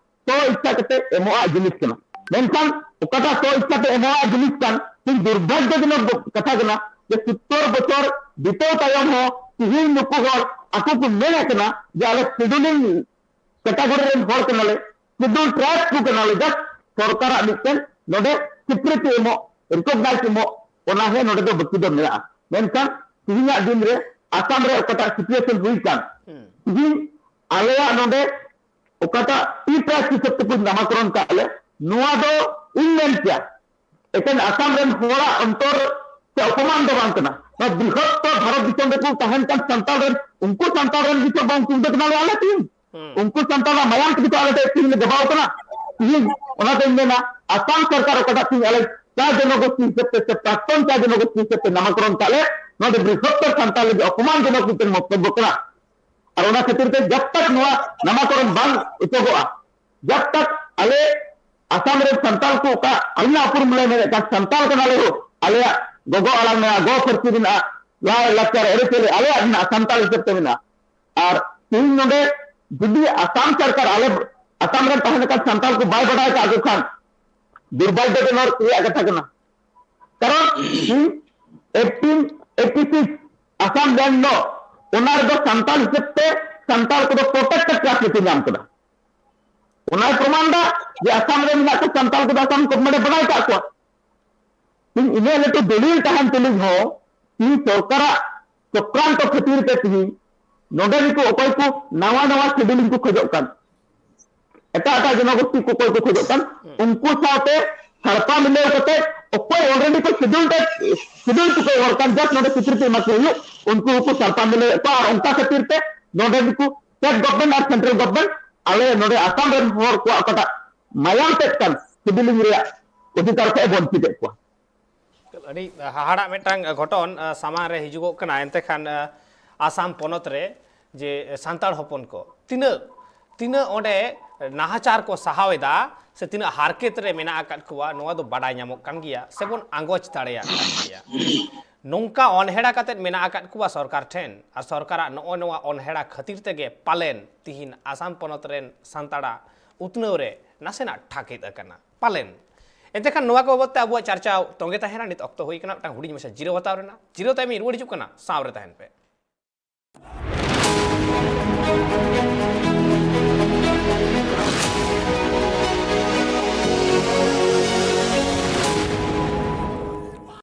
ᱥᱚ ᱤᱪᱪᱷᱟ ᱠᱟᱛᱮ ᱮᱢᱚᱜᱼᱟ ᱡᱤᱱᱤᱥ ᱠᱟᱱᱟ᱾ ᱢᱮᱱᱠᱷᱟᱱ ᱚᱠᱟᱴᱟᱜ ᱥᱚ ᱤᱪᱪᱷᱟ ᱛᱮ ᱮᱢᱚᱜᱼᱟ ᱡᱤᱱᱤᱥ ᱠᱟᱱ, ᱛᱮᱦᱮᱧ ᱫᱩᱨᱵᱷᱟᱜᱭᱚᱡᱚᱱᱚᱠ ᱠᱟᱛᱷᱟ ᱠᱟᱱᱟ ᱡᱮ ᱥᱳᱛᱛᱚᱨ ᱵᱚᱪᱷᱚᱨ ᱵᱤᱛᱟᱹᱣ ᱛᱟᱭᱚᱢ ᱦᱚᱸ ᱛᱮᱦᱮᱧ ᱱᱩᱠᱩ ᱦᱚᱲ ᱟᱠᱚ ᱠᱚ ᱢᱮᱱᱮᱫ ᱠᱟᱱᱟ ᱡᱮ ᱟᱞᱮ scheduling category ᱨᱮᱱ ᱦᱚᱲ ᱠᱟᱱᱟᱞᱮ, Scheduled Tribe ᱠᱚ ᱠᱟᱱᱟᱞᱮ, just ᱥᱚᱨᱠᱟᱨᱟᱜ ᱢᱤᱫᱴᱮᱱ ᱱᱚᱰᱮ ᱥᱤᱠᱨᱤᱛᱤ ᱮᱢᱚᱜ, recognize ᱮᱢᱚᱜ, ᱚᱱᱟ ᱦᱚᱸ ᱱᱚᱰᱮ ᱫᱚ ᱵᱟᱹᱠᱤ ᱫᱚ ᱢᱮᱱᱟᱜᱼᱟ᱾ ᱢᱮᱱᱠᱷᱟᱱ ᱛᱮᱦᱮᱧᱟᱜ ᱫᱤᱱ ᱨᱮ ᱟᱥᱟᱢ ᱨᱮ ᱚᱠᱟᱴᱟᱜ situation ᱦᱩᱭ ᱠᱟᱱ, ᱦᱩᱸ᱾ ᱛᱮᱦᱮᱧ ᱟᱞᱮᱭᱟᱜ ᱱᱚᱰᱮ ᱚᱠᱟᱴᱟᱜ T Tribe ᱦᱤᱥᱟᱹᱵ ᱛᱮᱠᱚ ᱱᱟᱢᱟᱠᱚᱨᱚᱱ ᱠᱟᱜ ᱞᱮ, ᱱᱚᱣᱟ ᱫᱚ ᱤᱧ ᱢᱮᱱ ᱠᱮᱭᱟ ᱮᱠᱮᱱ ᱟᱥᱟᱢ ᱨᱮᱱ ᱦᱚᱲᱟᱜ ᱚᱱᱛᱚᱨ ᱥᱮ ᱚᱯᱚᱢᱟᱱ ᱫᱚ ᱵᱟᱝ ᱠᱟᱱᱟ᱾ ᱱᱚᱣᱟ ᱵᱨᱤᱦᱚᱛᱛᱚᱨ ᱵᱷᱟᱨᱚᱛ ᱫᱤᱥᱚᱢ ᱨᱮᱠᱚ ᱛᱟᱦᱮᱱ ᱠᱟᱱ ᱥᱟᱱᱛᱟᱲ ᱨᱮᱱ, ᱩᱱᱠᱩ ᱥᱟᱱᱛᱟᱲ ᱨᱮᱱ ᱜᱮ ᱪᱚ ᱵᱟᱝ ᱪᱤᱱᱛᱟᱹ ᱠᱟᱱᱟ ᱞᱮ ᱟᱞᱮ ᱛᱮᱦᱮᱧ᱾ ᱦᱩᱸ᱾ ᱩᱱᱠᱩ ᱥᱟᱱᱛᱟᱲ ᱨᱮᱱᱟᱜ ᱢᱟᱭᱟᱢ ᱛᱮᱜᱮ ᱛᱚ ᱟᱞᱮ ᱫᱚ ᱛᱮᱦᱮᱧ ᱞᱮ ᱜᱟᱵᱟᱣ ᱠᱟᱱᱟ᱾ ᱛᱮᱦᱮᱧ ᱚᱱᱟᱛᱮᱧ ᱢᱮᱱᱟ, ᱟᱥᱟᱢ ᱥᱚᱨᱠᱟᱨ ᱚᱠᱟᱴᱟᱜ ᱛᱮᱦᱮᱧ ᱟᱞᱮ ᱪᱟ ᱡᱚᱱᱚᱜᱳᱥᱴᱤ ᱦᱤᱥᱟᱹᱵ ᱛᱮ ᱥᱮ ᱯᱨᱟᱠᱛᱚᱱ ᱪᱟ ᱡᱚᱱᱚᱜᱳᱥᱴᱤ ᱦᱤᱥᱟᱹᱵ ᱛᱮ ᱱᱟᱢᱟᱠᱚᱨᱚᱱ ᱠᱟᱜ ᱞᱮ, ᱱᱚᱣᱟ ᱫᱚ ᱵᱨᱤᱦᱚᱛᱛᱚᱨ ᱥᱟᱱᱛᱟᱲ ᱞᱟᱹᱜᱤᱫ ᱚᱯᱚᱢᱟᱱ ᱡᱚᱱᱚᱠ ᱢᱤᱫᱴᱮᱱ ᱢᱚᱠᱛᱚᱵᱵᱚ ᱠᱟᱱᱟ᱾ ᱟᱨ ᱚᱱᱟ ᱠᱷᱟᱹᱛᱤᱨ ᱛᱮ ᱡᱟᱵ ᱛᱟᱠ ᱱᱚᱣᱟ ᱱᱟᱢᱟᱠᱚᱨᱚᱱ ᱵᱟᱝ ᱚᱪᱚᱜᱚᱜᱼᱟ, ᱡᱟᱵ ᱛᱟᱠ ᱟᱞᱮ ᱟᱥᱟᱢ ᱨᱮᱱ ᱥᱟᱱᱛᱟᱲ ᱠᱚ ᱚᱠᱟ ᱟᱹᱞᱤᱧᱟᱜ ᱩᱯᱨᱩᱢ ᱞᱮ ᱢᱮᱱᱮᱫ ᱠᱟᱱ ᱥᱟᱱᱛᱟᱲ ᱠᱟᱱᱟᱞᱮ ᱦᱳ, ᱟᱞᱮᱭᱟᱜ ᱜᱚᱜᱚ ᱟᱲᱟᱝ ᱢᱮᱱᱟᱜᱼᱟ, ᱜᱚ ᱯᱟᱹᱨᱥᱤ ᱢᱮᱱᱟᱜᱼᱟ, ᱞᱟᱭ ᱞᱟᱠᱪᱟᱨ ᱟᱹᱨᱤᱪᱟᱹᱞᱤ ᱟᱞᱮᱭᱟᱜ ᱢᱮᱱᱟᱜᱼᱟ, ᱥᱟᱱᱛᱟᱲ ᱦᱤᱥᱟᱹᱵ ᱛᱮ ᱢᱮᱱᱟᱜᱼᱟ᱾ ᱟᱨ ᱛᱮᱦᱮᱧ ᱱᱚᱰᱮ ᱡᱩᱫᱤ ᱟᱥᱟᱢ ᱥᱚᱨᱠᱟᱨ ᱟᱞᱮ ᱟᱥᱟᱢ ᱨᱮ ᱛᱟᱦᱮᱸ ᱞᱮᱠᱟᱱ ᱥᱟᱱᱛᱟᱲ ᱠᱚ ᱵᱟᱭ ᱵᱟᱰᱟᱭ ᱠᱟᱜ ᱠᱚ ᱠᱷᱟᱱ, ᱫᱩᱨᱵᱷᱟᱜᱭᱚ ᱫᱚ ᱱᱚᱣᱟ ᱨᱮᱭᱟᱜ ᱠᱟᱛᱷᱟ ᱠᱟᱱᱟ᱾ ᱠᱟᱨᱚᱱ ᱛᱮᱦᱮᱧ eighteen eighty six ᱟᱥᱟᱢ ᱵᱮᱱ ᱫᱚ, ᱚᱱᱟ ᱨᱮᱫᱚ ᱥᱟᱱᱛᱟᱲ ᱦᱤᱥᱟᱹᱵ ᱛᱮ ᱥᱟᱱᱛᱟᱲ ᱠᱚᱫᱚ protected class ᱨᱮᱠᱚ ᱧᱟᱢ ᱠᱮᱫᱟ᱾ ᱚᱱᱟᱭ ᱯᱨᱚᱢᱟᱱ ᱫᱟ ᱡᱮ ᱟᱥᱟᱢ ᱨᱮ ᱢᱮᱱᱟᱜ ᱠᱚ ᱥᱟᱱᱛᱟᱲ ᱠᱚᱫᱚ ᱟᱥᱟᱢ government ᱮ ᱵᱟᱰᱟᱭ ᱠᱟᱜ ᱠᱚᱣᱟ᱾ ᱤᱧ ᱤᱱᱟᱹ ᱞᱟᱹᱴᱩ ᱫᱚᱞᱤᱞ ᱛᱟᱦᱮᱱ ᱛᱩᱞᱩᱡ ᱦᱚᱸ ᱛᱤᱦᱤᱧ ᱥᱚᱨᱠᱟᱨᱟᱜ ᱪᱚᱠᱨᱟᱱᱛᱚ ᱠᱷᱟᱹᱛᱤᱨ ᱛᱮ ᱛᱤᱦᱤᱧ ᱱᱚᱰᱮ ᱱᱩᱠᱩ ᱚᱠᱚᱭ ᱠᱚ ᱱᱟᱣᱟ ᱱᱟᱣᱟ scheduling ᱠᱚ ᱠᱷᱚᱡᱚᱜ ᱠᱟᱱ, ᱮᱴᱟᱜ ᱮᱴᱟᱜ ᱡᱚᱱᱚᱜᱳᱥᱴᱤ ᱠᱚ ᱚᱠᱚᱭ ᱠᱚ ᱠᱷᱚᱡᱚᱜ ᱠᱟᱱ, ᱩᱱᱠᱩ ᱥᱟᱶᱛᱮ ᱥᱟᱲᱯᱟ ᱢᱤᱞᱟᱹᱣ ᱠᱟᱛᱮ ᱚᱠᱚᱭ already ᱠᱚ schedule ᱛᱮ, schedule ᱛᱮᱠᱚ ᱦᱚᱲ ᱠᱟᱱ, just ᱱᱚᱰᱮ ᱥᱤᱠᱨᱤᱛᱤ ᱮᱢᱟ ᱠᱚ ᱦᱩᱭᱩᱜ, ᱩᱱᱠᱩ ᱦᱚᱸᱠᱚ ᱥᱟᱲᱯᱟ ᱢᱤᱞᱟᱹᱣᱮᱫ ᱠᱚᱣᱟ᱾ ᱟᱨ ᱚᱱᱠᱟ ᱠᱷᱟᱹᱛᱤᱨ ᱛᱮ ᱱᱚᱰᱮ ᱱᱩᱠᱩ state government ᱟᱨ central government ᱟᱞᱮ ᱱᱚᱰᱮ ᱟᱥᱟᱢ ᱨᱮᱱ ᱦᱚᱲ ᱠᱚᱣᱟᱜ ᱚᱠᱟᱴᱟᱜ ᱢᱟᱭᱟᱢ ᱛᱮᱫ ᱠᱟᱱ scheduling ᱨᱮᱭᱟᱜ ᱚᱫᱷᱤᱠᱟᱨ ᱠᱷᱚᱱ ᱮ ᱵᱚᱧᱪᱤᱛᱮᱫ ᱠᱚᱣᱟ᱾ ᱟᱹᱰᱤ ᱦᱟᱦᱟᱲᱟᱜ ᱢᱤᱫᱴᱟᱝ ᱜᱷᱚᱴᱚᱱ ᱥᱟᱢᱟᱝ ᱨᱮ ᱦᱤᱡᱩᱜᱚᱜ ᱠᱟᱱᱟ᱾ ᱮᱱᱛᱮ ᱠᱷᱟᱱ ᱟᱥᱟᱢ ᱯᱚᱱᱚᱛ ᱨᱮ ᱡᱮ ᱥᱟᱱᱛᱟᱲ ᱦᱚᱯᱚᱱ ᱠᱚ ᱛᱤᱱᱟᱹᱜ ᱛᱤᱱᱟᱹᱜ ᱚᱸᱰᱮ ᱱᱟᱦᱟᱪᱟᱨ ᱠᱚ ᱥᱟᱦᱟᱣ ᱮᱫᱟ ᱥᱮ ᱛᱤᱱᱟᱹᱜ ᱦᱟᱨᱠᱮᱛ ᱨᱮ ᱢᱮᱱᱟᱜ ᱟᱠᱟᱫ ᱠᱚᱣᱟ, ᱱᱚᱣᱟ ᱫᱚ ᱵᱟᱰᱟᱭ ᱧᱟᱢᱚᱜ ᱠᱟᱱ ᱜᱮᱭᱟ ᱥᱮᱵᱚᱱ ᱟᱸᱜᱚᱪ ᱫᱟᱲᱮᱭᱟᱜ ᱠᱟᱱ ᱜᱮᱭᱟ᱾ ᱱᱚᱝᱠᱟ ᱚᱱᱦᱮᱲᱟ ᱠᱟᱛᱮᱫ ᱢᱮᱱᱟᱜ ᱟᱠᱟᱫ ᱠᱚᱣᱟ ᱥᱚᱨᱠᱟᱨ ᱴᱷᱮᱱ, ᱟᱨ ᱥᱚᱨᱠᱟᱨᱟᱜ ᱱᱚᱜᱼᱚ ᱱᱚᱣᱟ ᱚᱱᱦᱮᱲᱟ ᱠᱷᱟᱹᱛᱤᱨ ᱛᱮᱜᱮ ᱯᱟᱞᱮᱱ ᱛᱤᱦᱤᱧ ᱟᱥᱟᱢ ᱯᱚᱱᱚᱛ ᱨᱮᱱ ᱥᱟᱱᱛᱟᱲᱟᱜ ᱩᱛᱱᱟᱹᱣ ᱨᱮ ᱱᱟᱥᱮᱱᱟᱜ ᱴᱷᱟᱠᱮᱫ ᱟᱠᱟᱱᱟ ᱯᱟᱞᱮᱱ᱾ ᱮᱱᱛᱮ ᱠᱷᱟᱱ ᱱᱚᱣᱟ ᱠᱚ ᱵᱟᱵᱚᱫ ᱛᱮ ᱟᱵᱚᱣᱟᱜ ᱪᱟᱨᱪᱟ ᱛᱚᱸᱜᱮ ᱛᱟᱦᱮᱱᱟ᱾ ᱱᱤᱛ ᱚᱠᱛᱚ ᱦᱩᱭ ᱟᱠᱟᱱᱟ ᱢᱤᱫᱴᱟᱝ ᱦᱩᱰᱤᱧ ᱢᱟᱪᱷᱟ ᱡᱤᱨᱟᱹᱣ ᱦᱟᱛᱟᱣ ᱨᱮᱱᱟᱜ᱾ ᱡᱤᱨᱟᱹᱣ ᱛᱟᱭᱚᱢ ᱤᱧ ᱨᱩᱣᱟᱹᱲ ᱦᱤᱡᱩᱜ ᱠᱟᱱᱟ, ᱥᱟᱶ ᱨᱮ ᱛᱟᱦᱮᱱ ᱯᱮ᱾